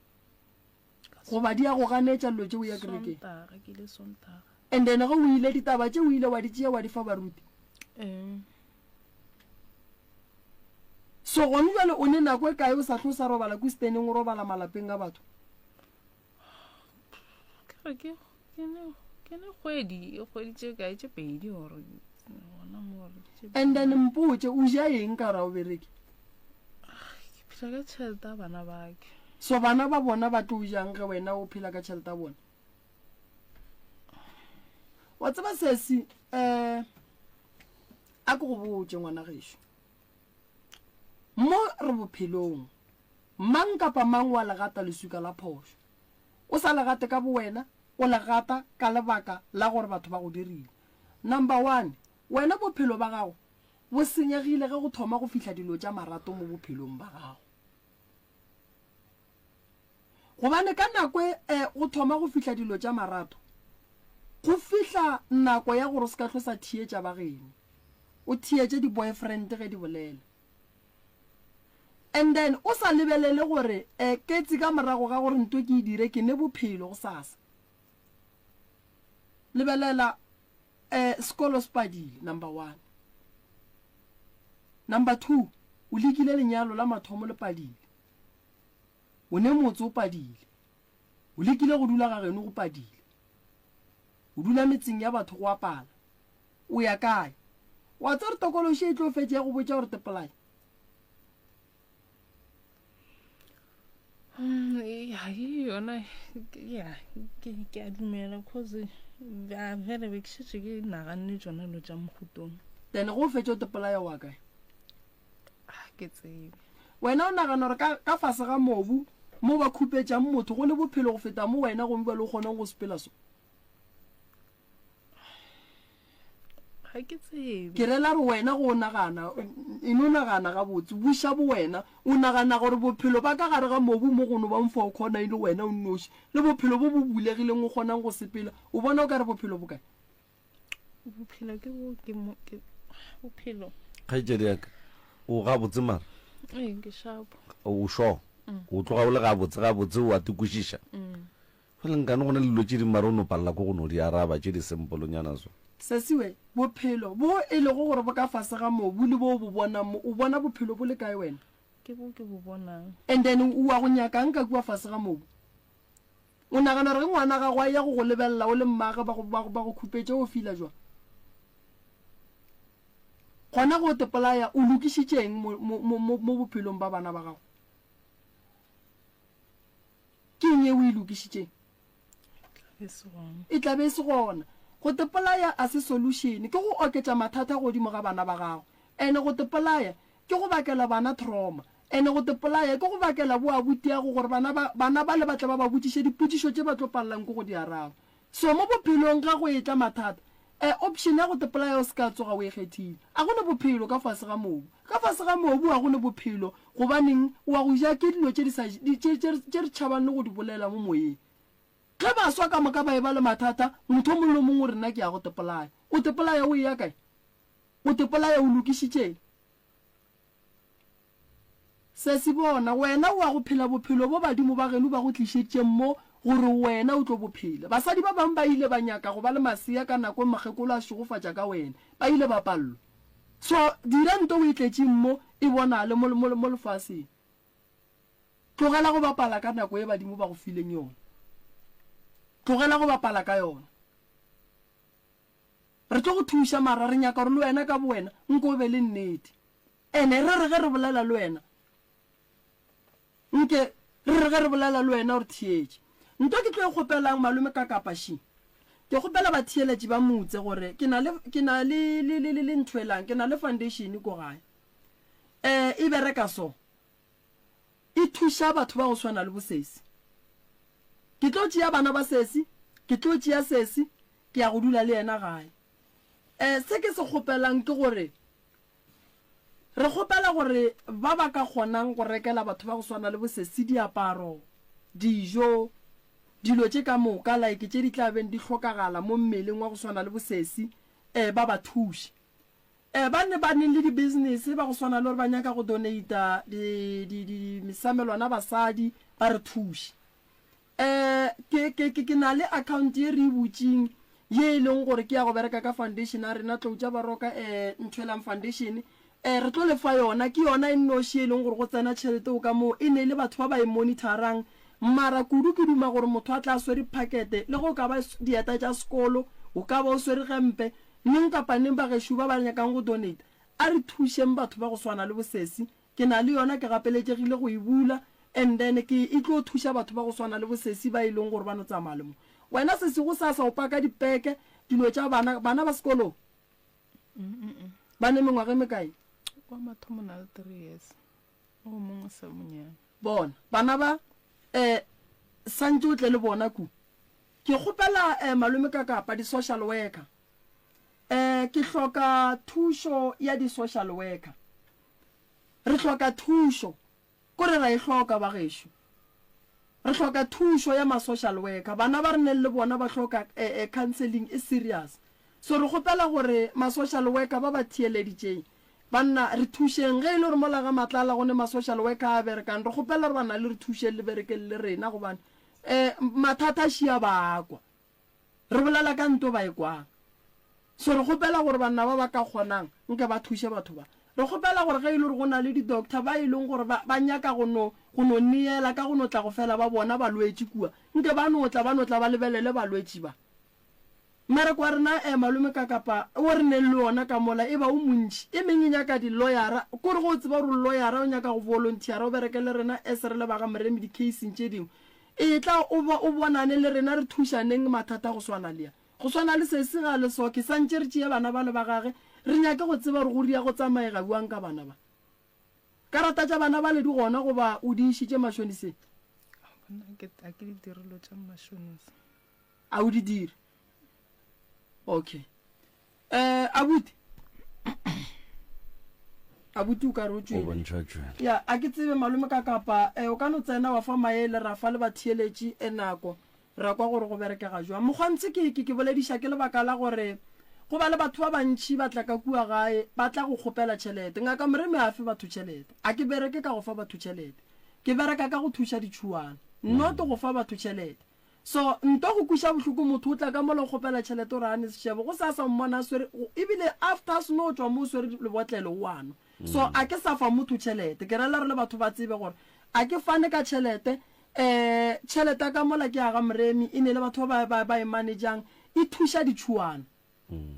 Goba di a go ganetša dilo tše o ya kerekeng? Sontaga, ke ile Sontaga. And then ge o ile ditaba tše o ile wa di tšea wa di fa baruti. Ee. So gone jwale o ne nako e kae o sa hlo sa robala ko steneng o robala malapeng a batho? Ke re ke ke ne ke ne kgwedi e kgwedi tše kae tše pedi or gona mo or tše And then mpotše o ja eng ka ra o bereke? Ke phela ka tšhelete ya bana ba ke. So bana ba bona ba tlo jang ge wena o phela ka tšhelete ya bona? Wa tseba sesi eh a ke go botše ngwana gešo. Mo re bophelong, mang kapa mang wa le gata leswika la phošo. O sa le gate ka bowena, o le gata ka lebaka la gore batho ba go dirile. Number one, wena bophelo ba gago bo senyegile ge go thoma go fihla dilo tša marato mo bophelong ba gago. Gobane ka nako e go thoma go fihla dilo tša marato, go fihla nako ya gore o se ka hlo sa theetša ba geno. O theetše di-boyfriend ge di bolela. And then o sa lebelele gore eh, ketsi ka morago ga gore nto ke e dire ke ne bophelo gosasa. Lebelela eh, sekolo se padile, number one. Number two, o lekile lenyalo la mathomo le padile. O ne motse o padile. O lekile go dula ga geno go padile. O dula metseng ya batho go a pala. O ya kae? Wa tseba gore tokološi e tlo fetša e go botša gore tepolae? Mm, ya ke yona ya ke ke a dumela cause a vele be ke šetše ke naganne tšona dilo tša mogutong. Then go fetša o tepolaya wa kae? Ga ke tsebe. Wena o nagana gore ka, ka fase ga mobu mo ba khupetšang motho go ne bophelo go feta mo wena gomme bjale o kgonang go sepela so? Ga ke tsebe. Ke rela gore wena go o nagana, e no nagana gabotse, buša bowena, o nagana gore bophelo ba ka gare ga mobu mo go no bang fa o khona e le wena o nnoši, le bophelo bo bo bulegileng o kgonang go sepela, o bona o ka re bophelo bo kae? Bophelo ke bo ke mo ke bophelo. Kgaetšedi ya ka, o gabotse mara? Ee, ke shapo. O sure? Mm. O tloga o le gabotse gabotse o a tikwešiša? Mm. Jale nkane go na le dilo tše dingwe mara o no palela ko go no di araba tše di sempolonyana so. Sesiwe, bophelo bo e lego gore bo ka fase ga mobu le bo o bo bonang mo, o bona bophelo bo le kae wena? Ke bo ke bo bonang. And then o wa go nyakang ka kua fase ga mobu? O nagana gore ge ngwana gago a eya go go lebelela o le mmagwe ba go, ba go, ba go khupetše o fila jwang? Gona ge o tepolaya o lokišitše eng mo, mo, mo, mo, mo bophelong ba bana ba gago? Ke eng ye o e lokišitšeng? E tla be e se gona. Go tepolaya a se solution, ke go oketša mathata godimo ga bana ba gago. Ene go tepolaya ke go bakela bana trauma. Ene go tepolaya ke go bakela bo abutiago gore bana ba, bana bale ba tle ba ba botšiše dipotšišo tše ba tlo palelang ke go di araba. So mo bophelong ge go etla mathata, e, option ya go tepolaya o se ka tsoga o e kgethile. A go ne bophelo ka fase ga mobu. Ka fase ga mobu ga go ne bophelo, gobaneng, wa go ja ke dilo tše di sa, di, tše, tše, tše re tšhabang le go di bolela mo moyeng. Ge baswa ka moka ba eba le mathata, motho o mongwe le o mongwe o re nna ke ya go tepolaya. O tepolaya o eya kae? O tepolaya o lokišitšeng? Sesi bona, wena o a go phela bophelo bo badimo ba geno ba go tlišeditšeng mo gore wena o tlo bo phela. Basadi ba bangwe ba ile ba nyaka go ba le masea ka nako e mokgekolo a šegofatša ka wena, ba ile ba pallwa. So dira nto o e tletšeng mo e bonale mo, mo, mo lefaseng. Tlogela go bapala ka nako ye badimo ba go fileng yona. Tlogela go bapala ka yona. Re tlo go thuša mara re nyaka gore le wena ka bowena nko o be le nnete. Ene re re ge re bolela le wena, nke re re ge re bolela le wena o re theetše. Nto ke tlo e kgopelang malome ka kapa ši. Ke kgopela batheeletši ba motse gore ke na le, ke na le, le, le, le, le ntho elang, ke na le foundation ko gae. Eh, e bereka so. E thuša batho ba go swana le bo sesi. Ke tlo tšea bana ba sesi, ke tlo tšea sesi, ke ya go dula le yena gae. Eh, se ke se kgopelang ke gore re kgopela gore ba ba ka kgonang go rekela batho ba go swana le bo sesi diaparo, dijo, dilo tše ka moka like tše di tla beng di hlokagala mo mmeleng wa go swana le bo sesi, eh, ba ba thuše. Eh, ba ne ba neng le di-business ba go swana le gore ba nyaka go donata di, di, di, mesamelwana basadi, ba re thuše. Eh, ke, ke, ke, ke na le account ye re e butšeng, ye e leng gore ke ya go bereka ka foundation ya rena, Tlou tša Baroka, eh, Nthwelang Foundation. Eh, re tlo le fa yona, ke yona e nnoši e leng gore go tsena tšhelete o ka moo, e ne e le batho ba ba e monitorang. Mara kudu ke duma gore motho a tla swere phakete, le ge o ka ba dieta tša sekolo, o ka ba o swere gempe, Neng kapa neng bagešo ba ba nyakang go donate, a re thušeng batho ba go swana le bo sesi. Ke na le yona, ke gapeletšegile go e bula and then ke e tlo thuša batho ba go swana le bo sesi ba e leng gore ba no tsamaya le mo. Wena sesi gosasa o paka dipeke, dilo tša bana, bana ba sekolong? Ba ne mengwaga e mekae? Wa mathomo o na le three years, o mongwe o sa monyane. Bona, bana ba, eh, santše o tle le bona ku. Ke kgopela eh malome ka kapa di social worker eh ke hloka thušo ya di social worker re hloka thušo kore ra e hloka bagešo re hloka thušo ya ma social worker bana ba re neng le bona ba hloka eh, eh, counseling e serious so re kgopela gore ma social worker ba ba theeleditšeng banna re thušeng ge e le gore mola ga matlala go ne ma social worker a berekang re kgopela gore bana le re thušeng le berekeng le rena gobane Eh, mathata a šia ba a kwa. Re bolela ka nto ba e kwang. So re kgopela gore banna ba ba ka kgonang nke ba thuše batho ba. Re kgopela gore ge e le gore go na le di-doctor ba e leng gore ba, ba nyaka go no, go no neela ka go no tla go fela ba bona balwetši kua, nke ba no tla, ba no tla ba lebelele balwetši ba. Mmereko wa rena eh malome ka kapa wo re neng le wona ka mola e ba o montši. E meng e nyaka di-lawyera, kore ge o tseba gore o lawyera o nyaka go volunteera o bereke le rena as re le ba ga Moremi di-case-ing tše dingwe, etla o ba o bonane le rena re thušaneng mathata a go swana le a. Go swana le sesi ga le so, ke santše re tšee bana bale ba gage re nyake go tseba gore go ria go tsamaega bjang ka bana ba. Karata tša bana bale di gona goba o di išitše mašoniseng? Bona ke a ke di dire dilo tša mašonisa. A o di dire? Okay. Eh, abuti. Abuti o ka re o O tšwele. bontšha tšwele. Ya, a ke tsebe malome ka kapa eh, o ka no tsena wa fa maele ra fa le batheeletši e nako ra kwa gore go berekega jwang. Mokgwantshi ke ke ke bolediša ke lebaka la gore go ba le batho ba bantši ba tla ka kua gae ba tla go kgopela tšhelete. Ngaka Moremi a fe batho tšhelete. A ke bereke ka go fa batho tšhelete. Ke bereka ka go thuša ditšhuana, not go fa batho tšhelete. So nto go kweša bohloko motho o tla ka mola o kgopela tšhelete o re a ne sešebo go sasa o mmona a swere ebile after a seno tšwa mo o swere lebotlelo o a nwa. So a ke sa fa motho tšhelete ke rela re le batho ba tsebe gore a ke fane ka tšhelete um tšhelete ya ka mola ke ya ga Moremi e ne le batho ba ba ba e manejang e thuša ditšhuana.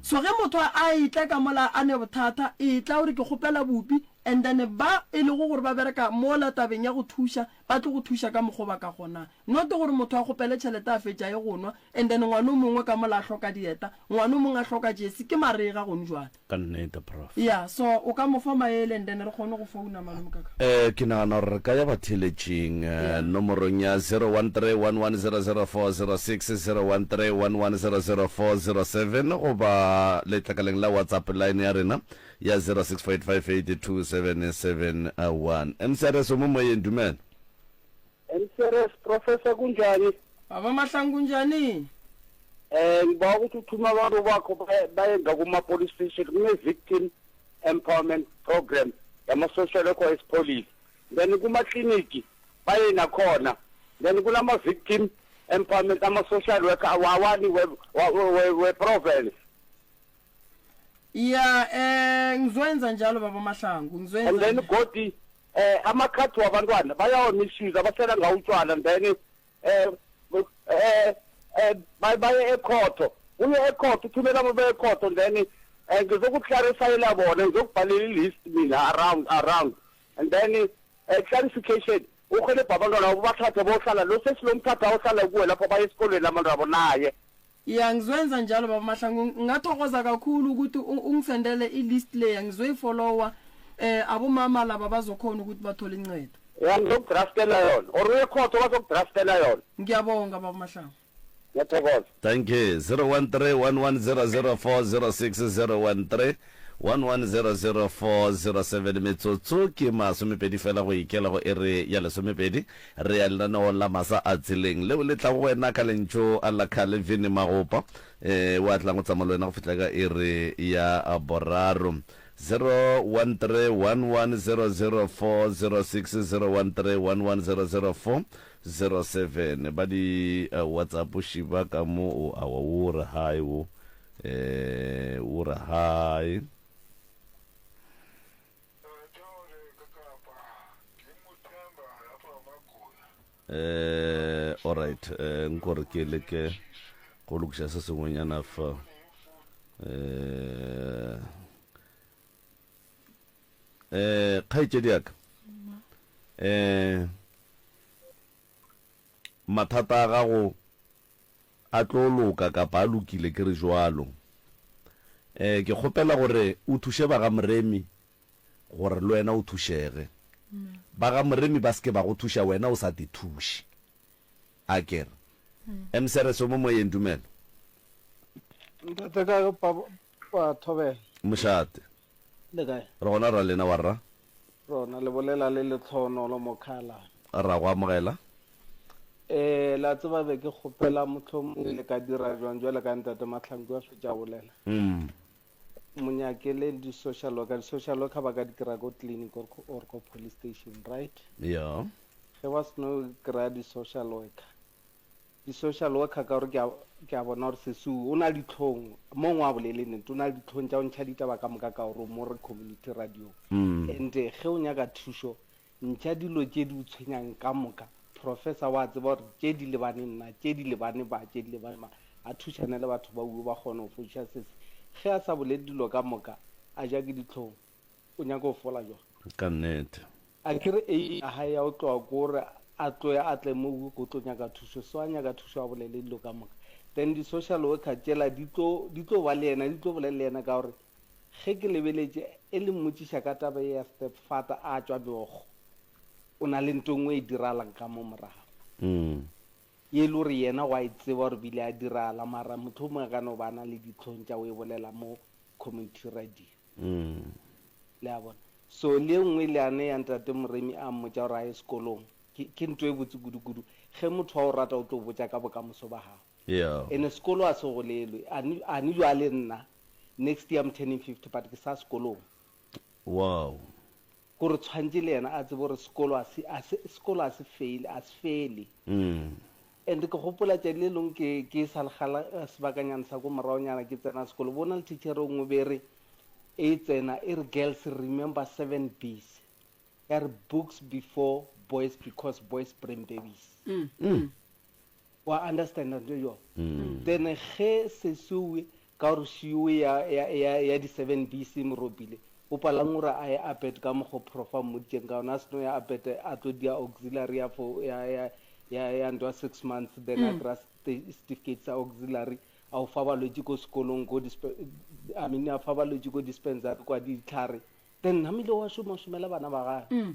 So ge motho a etla ka mola a ne bothata, etla o re ke kgopela bupi and then ba e lego gore ba bereka mola tabeng ya go thuša ba tlo go thuša ka mokgo ba ka kgonang. Not gore motho a kgopele tšhelete a fetša a ye go nwa and then ngwana o mongwe ka mola a hloka dieta, ngwana o mongwe a hloka jesi, ke marega gone jwale. Ka nnete prof. Yeah, so o ka mo fa maele and then re kgone go founa malome kaka. Eh, ke nagana gore re ka ya batheeletšing eh, nomorong ya 0131100406, 0131100407 goba letlakaleng la WhatsApp line ya rena ya 0648582771. MCRS o mo moyeng, dumela. MCRS, Professor kunjani? Baba Mahlangu kunjani? Eh ngiba ukuthi uthuma abantu bakho baye ngakuma police station kune victim empowerment program yama social worker esipholisa. Then kuma clinic baye nakhona. Then kunama victim empowerment ama social worker awawani we, we, we province. Ya eh ngizoyenza njalo baba Mahlangu, ngizoyenza. And then godi. Eh amakhadi wabantwana bayawa-misuse abasela ngawo utshwala and then eh eh eh baye ekhotho uye ekhotho uthumela abo bekhotho and then eh ngizokuklarifayela bona ngizokubhalela i-list mina around around and then eh clarification urhelebha abantwana babo bathathe bohlala lo sesilomthatha ohlala kuwe lapho baye esikolweni abantwabo naye. Ya ngizwenza njalo baba Mahlangu ngathokoza kakhulu ukuthi ungisendele i-list leya ngizoyifollowa eh abomama laba bazokhona ukuthi bathole incedo. Ya ngizokudraftela yona or uye ekhotho bazokudraftela yona. Ngiyabonga baba Mahlangu. Ngiyathokoza. Thank you. 013 1100406 013 1100407 metsotso ke masomepedi fela go ikela go iri ya lesomepedi. Re ya lenaneong la Masa a Tseleng leo le tlago go wena ka lentšu la Calvin Magopa eh, o a tlang go tsamaya le wena go fihla ka iri ya boraro. 013 1100406 013 1100407 ba di uh, WhatsApp šiba ka mo o awa wo re hi wo eh wo re hi. Eh, alright, eh, nko re ke leke go lokiša se sengwenyana fa. Eh, eh, kgaetšedi ya ka. Eh, mathata a gago a tlo loka kapa a lokile ke re jwalo. Eh, ke kgopela gore o thuše ba ga Moremi gore le wena o thušege. Ba ga Moremi ba se ke ba go thuša wena o sa te thuše. A ke re. MCRS o mo moyeng dumela. Ntate ka pa pa thobela. Mošate. Le kae? Re gona ra lena wa rra. Rona le bolela le Letlhonolo Mokhala. Ra go amogela. Eh la tseba be ke kgopela mohlomongwe le ka dira jwang jwale ka ntate Mahlangu a fetša bolela. Mm. Mo nyakeleng di social worker, di social worker ba ka di kry-a ko clinic or, or ko police station, right? Yeah. Ge ba seno kry-a di social worker, di social worker ka gore ke a ke a bona gore sesu o na le ditlhong mo ngwe a bolele nnete o na le ditlhong tša go ntšha ditaba ka moka ka gore mo re community radio mm. and ge o nyaka thušo Ntšha dilo tše di o tshwenyang ka moka. Professor wa tseba gore tše di lebane nna, tše di lebane ba, tše di lebane ba. A thušane le batho ba uwe ba kgone go fodiša sese. Ge a sa bolele dilo ka moka, a ja ke dihlong. O nyaka go fola jwang? Ka nnete. Akere aim ya hae ya go tloga ke gore a tloye a tle mo uwe go tlo nyaka thušo. So a nyaka thušo a bolele dilo ka moka. Then di social worker tšela di tlo, di tlo ba le yena, di tlo bolela le yena ka gore Ge ke lebeletše e le mmotšiša ka taba ye ya step father a tšwa meokgo, o na le nto nngwe e diralang ka mo morago. Ye e le gore yena wa e tseba gore bile a dirala mara mohlomongwe a ka no ba a na le dihlong tša go e bolela mo community radio. Le a bona? So le ye nngwe le yane ya ntate Moremi a mmotša gore a ye sekolong, ke, ke nto e botse kudu-kudu. Ge motho a o rata o tlo o botša ka bokamoso ba gago. Yeah. Ene sekolo a se golelwe. A ni, a ni jwale nna next year I'm turning 50 but ke sa sekolong. Wow. Gore tshwantse le yena a tsebe gore sekolo a se, a se, sekolo a se fail, a se fele. And ke gopola tšatši le lengwe ke, ke sa le gala sebakanyana sa ko moraonyana ke tsena sekolo, bona le teacher e nngwe be re e tsena e re girls remember 7 B's. Ya re books before boys because boys bring babies. Wa understanda nto yo? Then ge sesuwe ka gore šiwe ya, ya, ya, ya di 7 BC mo ropile, o palang gore a ye APET ka mokgo prof a mmoditšeng ka gona, a seno ya APET a tlo dia auxiliary ya fo, ya, ya, ya, ya ntwa 6 months, then a kry-a certificate sa auxiliary, a o fa balwetši ko sekolong, ko dispe-, I mean, a fa balwetši ko dispensary kwa ditlhare, then namile wa šoma, o šomela bana ba gage.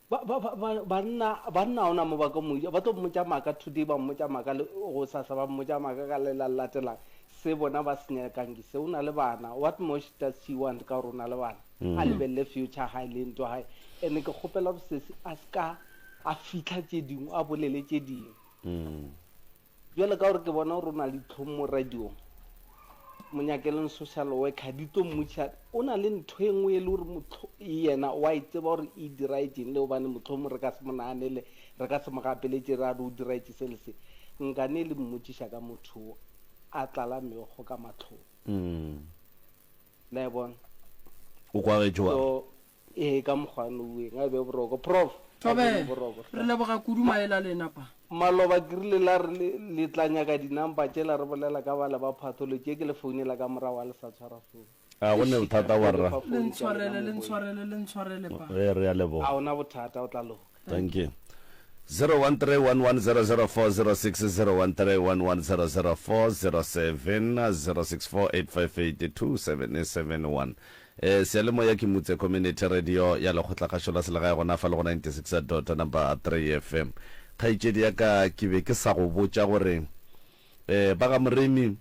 Ba, ba, ba, ba, banna, banna ona mo ba ka mo, ba tlo mmotša maaka today, ba mmotša maaka le gosasa, ba mmotša maaka ka le la latelang. Se bona ba se nyakang ke se. O na le bana. What more does she want ka gore o na le bana? A lebelele future hae le ntwa hae. And ke kgopela gore sesi a se ka a fihla tše dingwe, a bolele tše dingwe. Bjale ka gore ke bona gore o na le dihlong mo radiong, mo nyakeleng social worker di tlo mmotšiša. O na le ntho e nngwe e le gore motlho yena wa e tseba gore e diraetšeng le gobane mohlomong re ka se mo naganele, re ka se mo gapeletše ra re o diraetše se le se. Nkane le mmotšiša ka motho wo a tlala meokgo ka mahlong. Le a e bona? O kwagetše wa re? So. Ee, ka mokgwa noueng, a e be boroko. Prof, a e be Thobela. boroko Re hle. leboga kudu maele a lena pa. Maloba ke rile la re le, le tla nyaka di-number tšela re bolela ka bale ba pathology, ye ke le founela ka morago a le sa tshwara phone. A go ne Eish, bothata ke wa tlo le rra. fa Le phone tša lena ntshwarele, le mo boeng. ntshwarele, le ntshwarele pa. Ge re a leboga. A ona bothata, o tla loka. Thank you. 0131100406 0131100407 0648582771 Eh, seyalemoya ke Mutse Community Radio ya Lekgotlakgašo la Selegae gona fa le go 96 dot number 3 FM. Kgaetšedi ya ka ke be ke sa go botša gore eh ba ga Moremi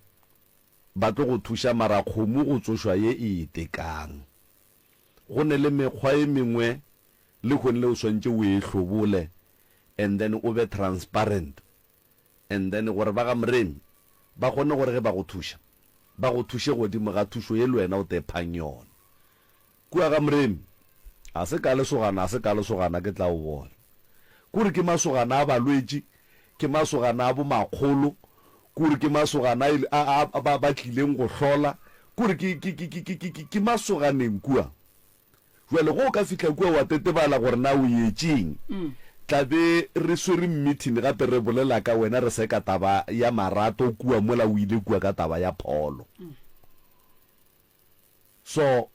ba tlo go thuša mara kgomo go tsošwa ye e itekang. Go ne le mekgwa e mengwe lehono le o swantše o e hlobole and then o be transparent and then gore ba ga Moremi ba kgone gore ge ba go thuša ba go thuše godimo ga thušo ye le wena o tephang yona. Kua ga Moremi a se ka lesogana a se ka lesogana ke tla o bona. Kore ke masogana a balwetši, ke masogana a bomakgolo, kore ke masogana a, a, a, ba, ba tlileng go hlola, kore ke, ke, ke, ke, ke, ke, ke, ke masoganeng kua. Bjale ge o ka fihla kua wa tetebala gore na o yetšeng, tla be re swere meeting gape re bolela ka wena re seka taba ya marato kua mola o ile kua ka taba ya pholo. So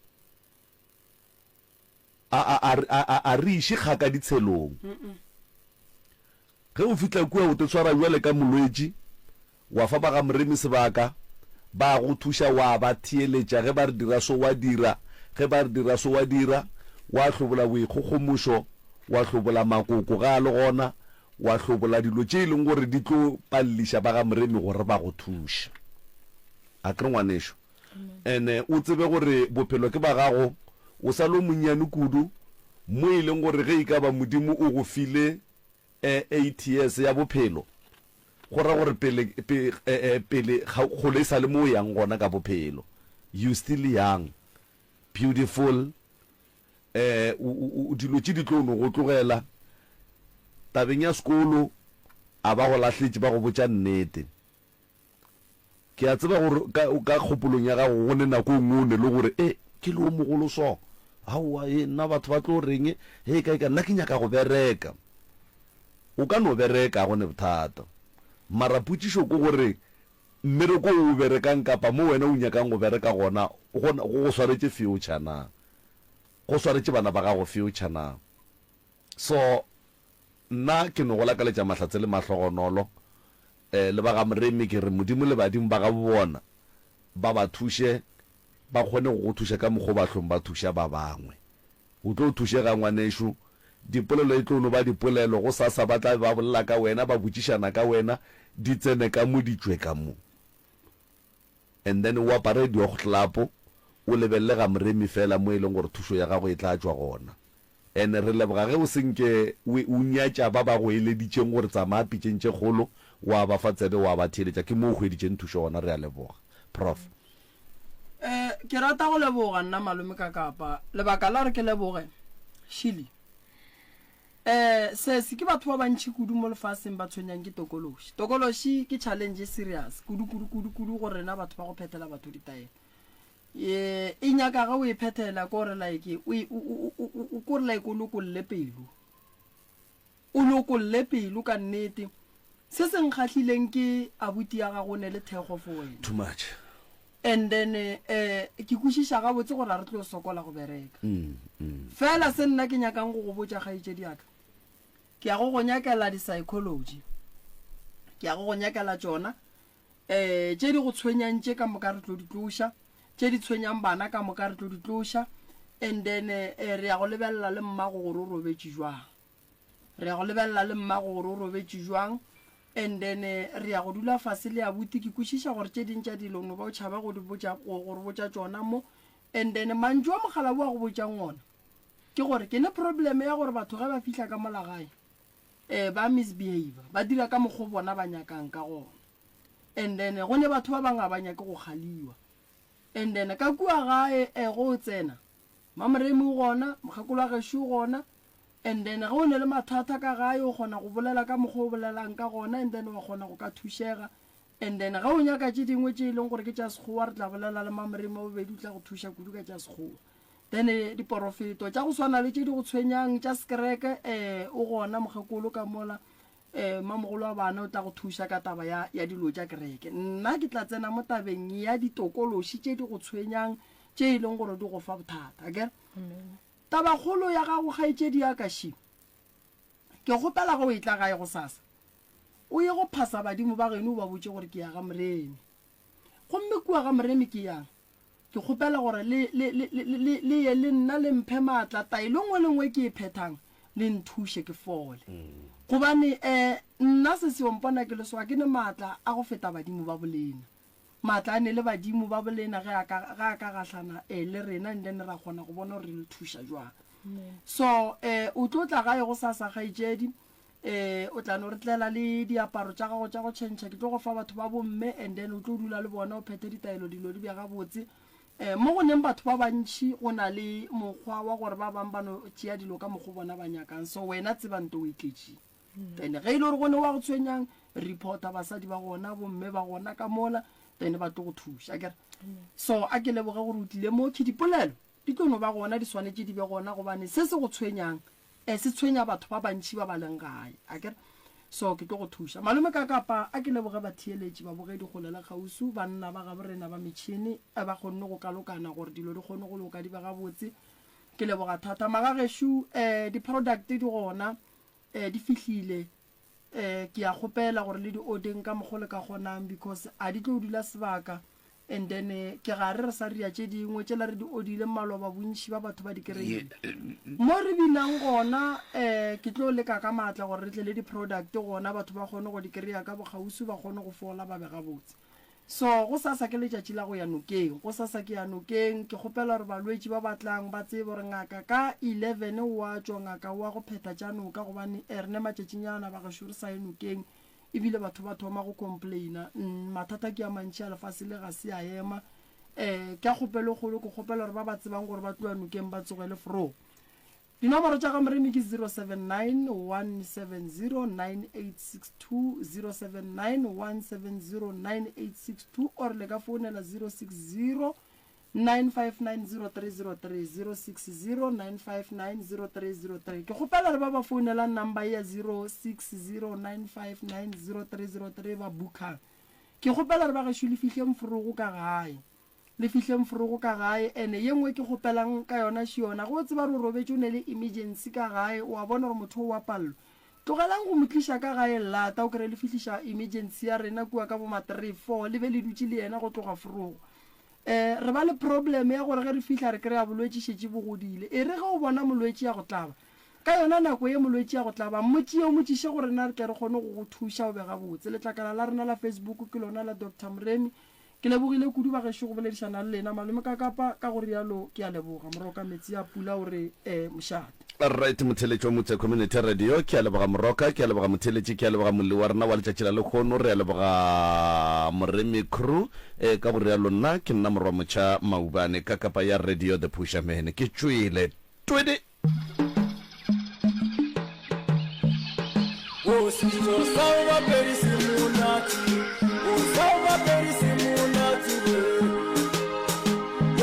a, a, a, a, a, a re iše kgaka ditshelong. Ge o fihla kua o te tshwara bjale ka molwetši, wa fa ba ga Moremi sebaka, ba go thuša wa ba theeletša ge ba re dira so wa dira, ge ba re dira so wa dira, wa hlobola boikgogomošo, wa hlobola makoko ge a le gona, wa hlobola dilo tše e leng gore di tlo paleliša ba ga Moremi gore ba go thuše. Akere ngwanešo? Ene o tsebe gore bophelo ke ba gago, o sa le o monnyane kudu, mo e leng gore ge e ka ba Modimo o go file ATS ya bophelo, go ra gore pele, pe, pele ga, kgole e sa le mo o yang gona ka bophelo. You still young, beautiful, eh, o, o, o, dilo tše di tlo no go tlogela. Tabeng ya sekolo, a ba go lahletše, ba go botša nnete. Ke a tseba gore ka, ka kgopolong ya gago go ne nako e nngwe o ne le gore, E, ke le o mogolo so. Aowa, e, nna batho ba tlo reng? He, kae, kae, nna ke nyaka go bereka. O ka no bereka, ga go ne bothata. Mara potšišo ke gore, mmereko wo o berekang kapa mo wena o nyakang go bereka gona, go, go go swaretše future na? Go swaretše bana ba gago future na? So, nna ke no go lakaletša mahlatse le mahlogonolo. Le ba ga Moremi ke re Modimo le badimo ba gabo bona ba ba thuše ba kgone go go thuša ka mokgwa o ba hlong ba thuša ba bangwe. O tlo thušega ngwanešu. Dipolelo e tlo no ba dipolelo, gosasa ba tla be ba bolela ka wena, ba botšišana ka wena, di tsene ka mo di tšwe ka mo. And then o apare diogtlapo, o lebelele ga Moremi fela mo e leng gore thušo ya gago e tla tšwa gona. And re leboga ge o se nke o, o nyatša ba ba go eleditšeng gore tsamaya pitšeng tše kgolo, wa ba fa tsebe, wa ba theeletša. Ke mo o hweditšeng thušo gona. Re a leboga. Prof. Eh, ke rata go leboga nna malome ka kapa. Lebaka la gore ke leboge, Shirley, eh, sesi ke batho ba bantši kudu mo lefaseng ba tshwenyang ke tokološi. Tokološi ke challenge e serious kudu, kudu, kudu, kudu go rena batho ba go phethela batho ditaelo. Ye e nyaka ge o e phethela ko re like o o o o ko re like o lokolle pelo. O lokolle pelo ka nnete. Se se nkgahlileng ke abuti ya gago o ne le thekgo for wena. Too much. And then eh ke kwešiša gabotse gore a re tlo sokola go bereka. Fela se nna ke nyakang go go botša kgaetšedi ya ka, ke ya go go nyakela di-psychology. Ke ya go go nyakela tšona. Ee, tše di go tshwenyang tše ka moka re tlo di tloša, tše di tshwenyang bana ka moka re tlo di tloša, and then eh, re ya go lebelela le mmago gore o robetše jwang. Re ya go lebelela le mmago gore o robetše jwang, and then eh, re ya go dula fase le abuti. Ke kwešiša gore tše ding tša dilo no ba o tšhaba go di botša, go go re botša tšona mo, and then mantšu a mogala wo a go botšang ona ke gore ke ne problem ya gore batho ge ba fihla ka mola gae eh, ba misbehavior, ba dira ka mokgo bona ba nyakang ka gona. And then go ne batho ba bangwe ga ba nyake go kgaliwa. And then ka kua gae eh, go o tsena Mamoremi o gona, mokgekolo wa gešo o gona. And then ge o ne le mathata ka gae o kgona go bolela ka mokgwa o bolelang ka gona and then wa kgona go ka thušega. And then ge o nyaka tše dingwe tše e leng gore ke tša Sekgowa re tla bolela le Mamoremi wa bobedi o tla go thuša kudu ka tša Sekgowa. Then diporofeto tša go swana le tše di go tshwenyang tša sekereke, um o gona mokgekolo ka mola, um mamogolo wa bana o tla go thuša ka taba ya, ya dilo tša kereke. Nna ke tla tsena mo tabeng ya ditokološi tše di go tshwenyang tše e leng gore di go fa bothata, akere? Tabakgolo ya gago kgaetšedi ya ka še, ke kgopela ge o etla gae gosasa, o ye go phasa badimo ba geno o ba botše gore ke ya ga Moremi. Gomme kua ga Moremi ke yang? Ke kgopela gore le, le, le, le, le, le ye le nna le mphe maatla, taelo nngwe le nngwe ke e phethang, le nthuše ke fole. Gobane, eh, nna se seo mpona ke le so, ga ke ne maatla a go feta badimo ba bolena. Maatla a ne le badimo ba bolena ge a ka, ge a ka gahlana, eh, le rena, and then ra kgona go bona gore re le thuša jwang. So, eh, o tlo tla gae gosasa, kgaetšedi. Eh, o tla no re tlela le diaparo tša gago tša go tšhentšha, ke tlo go fa batho ba bomme and then o tlo dula le bona o phethe ditaelo dilo di be gabotse. Eh, mo go neng batho ba bantši go na le mokgwa wa gore ba bang ba no tšea dilo ka mokgo bona ba nyakang, so wena tseba nto o e tletšeng. Then ge e le gore go ne wa go tshwenyang, reporta basadi ba gona, bomme ba gona ka mola, then ba tlo go thuša, akere? So a ke leboge gore o tlile mo, ke dipolelo di tlo no ba gona, di swanetše di be gona gobane se se go tshwenyang E, se tshwenya batho ba bantši ba ba leng gae, akere? So, ke tlo go thuša. Malome ka kapa, a ke leboge batheeletši, babogedi kgole le kgauswi, banna ba gaborena ba metšhene, ba kgonne go kalokana gore dilo di kgone go loka di be gabotse. Ke leboga thata. Magagešo, um di-product di gona, um di fihlile. Um ke a kgopela gore le di ordeng ka mokgo le ka kgonang because a di tlo dula sebaka. And then ke gare re sa ria tše dingwe tšela re di odile maloba bontši ba batho ba di kry-ile. Mo re binang gona um ke tlo leka ka maatla gore re tle le di-product gona batho ba kgone go di kry-a ka bokgauswi ba kgone go fola ba be gabotse. So gosasa ke letšatši la go ya nokeng, gosasa ke ya nokeng ke kgopela gore balwetši ba ba tlang ba tsebe gore ngaka ka 11 o a tšwa ngaka o a go phetha tša noka gobane re ne matšatšinyana bagešo re sa ye nokeng. Ebile batho ba thoma go complaina, mathata ke a mantši a lefase le ga se a ema. Um ka kgopelo e kgolo ke kgopela gore ba ba tsebang gore ba tloya nokeng ba tsogele fro. Dinomoro tša ga Moremi ke 079 170 9862, 079 170 9862 or le ka founela 060 9590303, 0609590303. Ke kgopela le ba ba founelang number ye ya 0609590303 ba bookang. Ke kgopela re ba gešo le fihle mforogo ka gae. Le fihle mforogo ka gae ene ye nngwe ke kgopelang ka yona še yona. Ge o tseba re o robetše o ne le emergency ka gae o a bona gore motho o wa pallwa. Tlogelang go mo tliša ka gae lata o kry le fihliša emergency ya rena kua ka bo ma three, four le be le dutše le yena go tloga forogo. Um re ba le problem ya gore ge re fihla re kry-a bolwetši šetše bo godile. E re ge o bona molwetši a go tlaba, ka yona nako ye molwetši a go tlaba, mo tšee o mo tliše go rena re tle re kgone go go thuša o be gabotse. Letlakala la rena la Facebook ke lona la Doctor Moremi. Ke lebogile kudu bagešo go boledišana le lena. Malome Kakapa, ka go realo ke a leboga. Moroka metsi a pula o re eh mošate. Right motheeletši wa Motse Community Radio, ke a leboga Moroka, ke a leboga motheeletši, ke a leboga molli wa rena wa letšatši la lehono, re a leboga Moremi Crew, e ka go realo nna ke nna Morwa Motšha Maubane ka kapa ya Radio The Pusher Man, ke tšwele. Twede! O setšo sa bapedi se monate.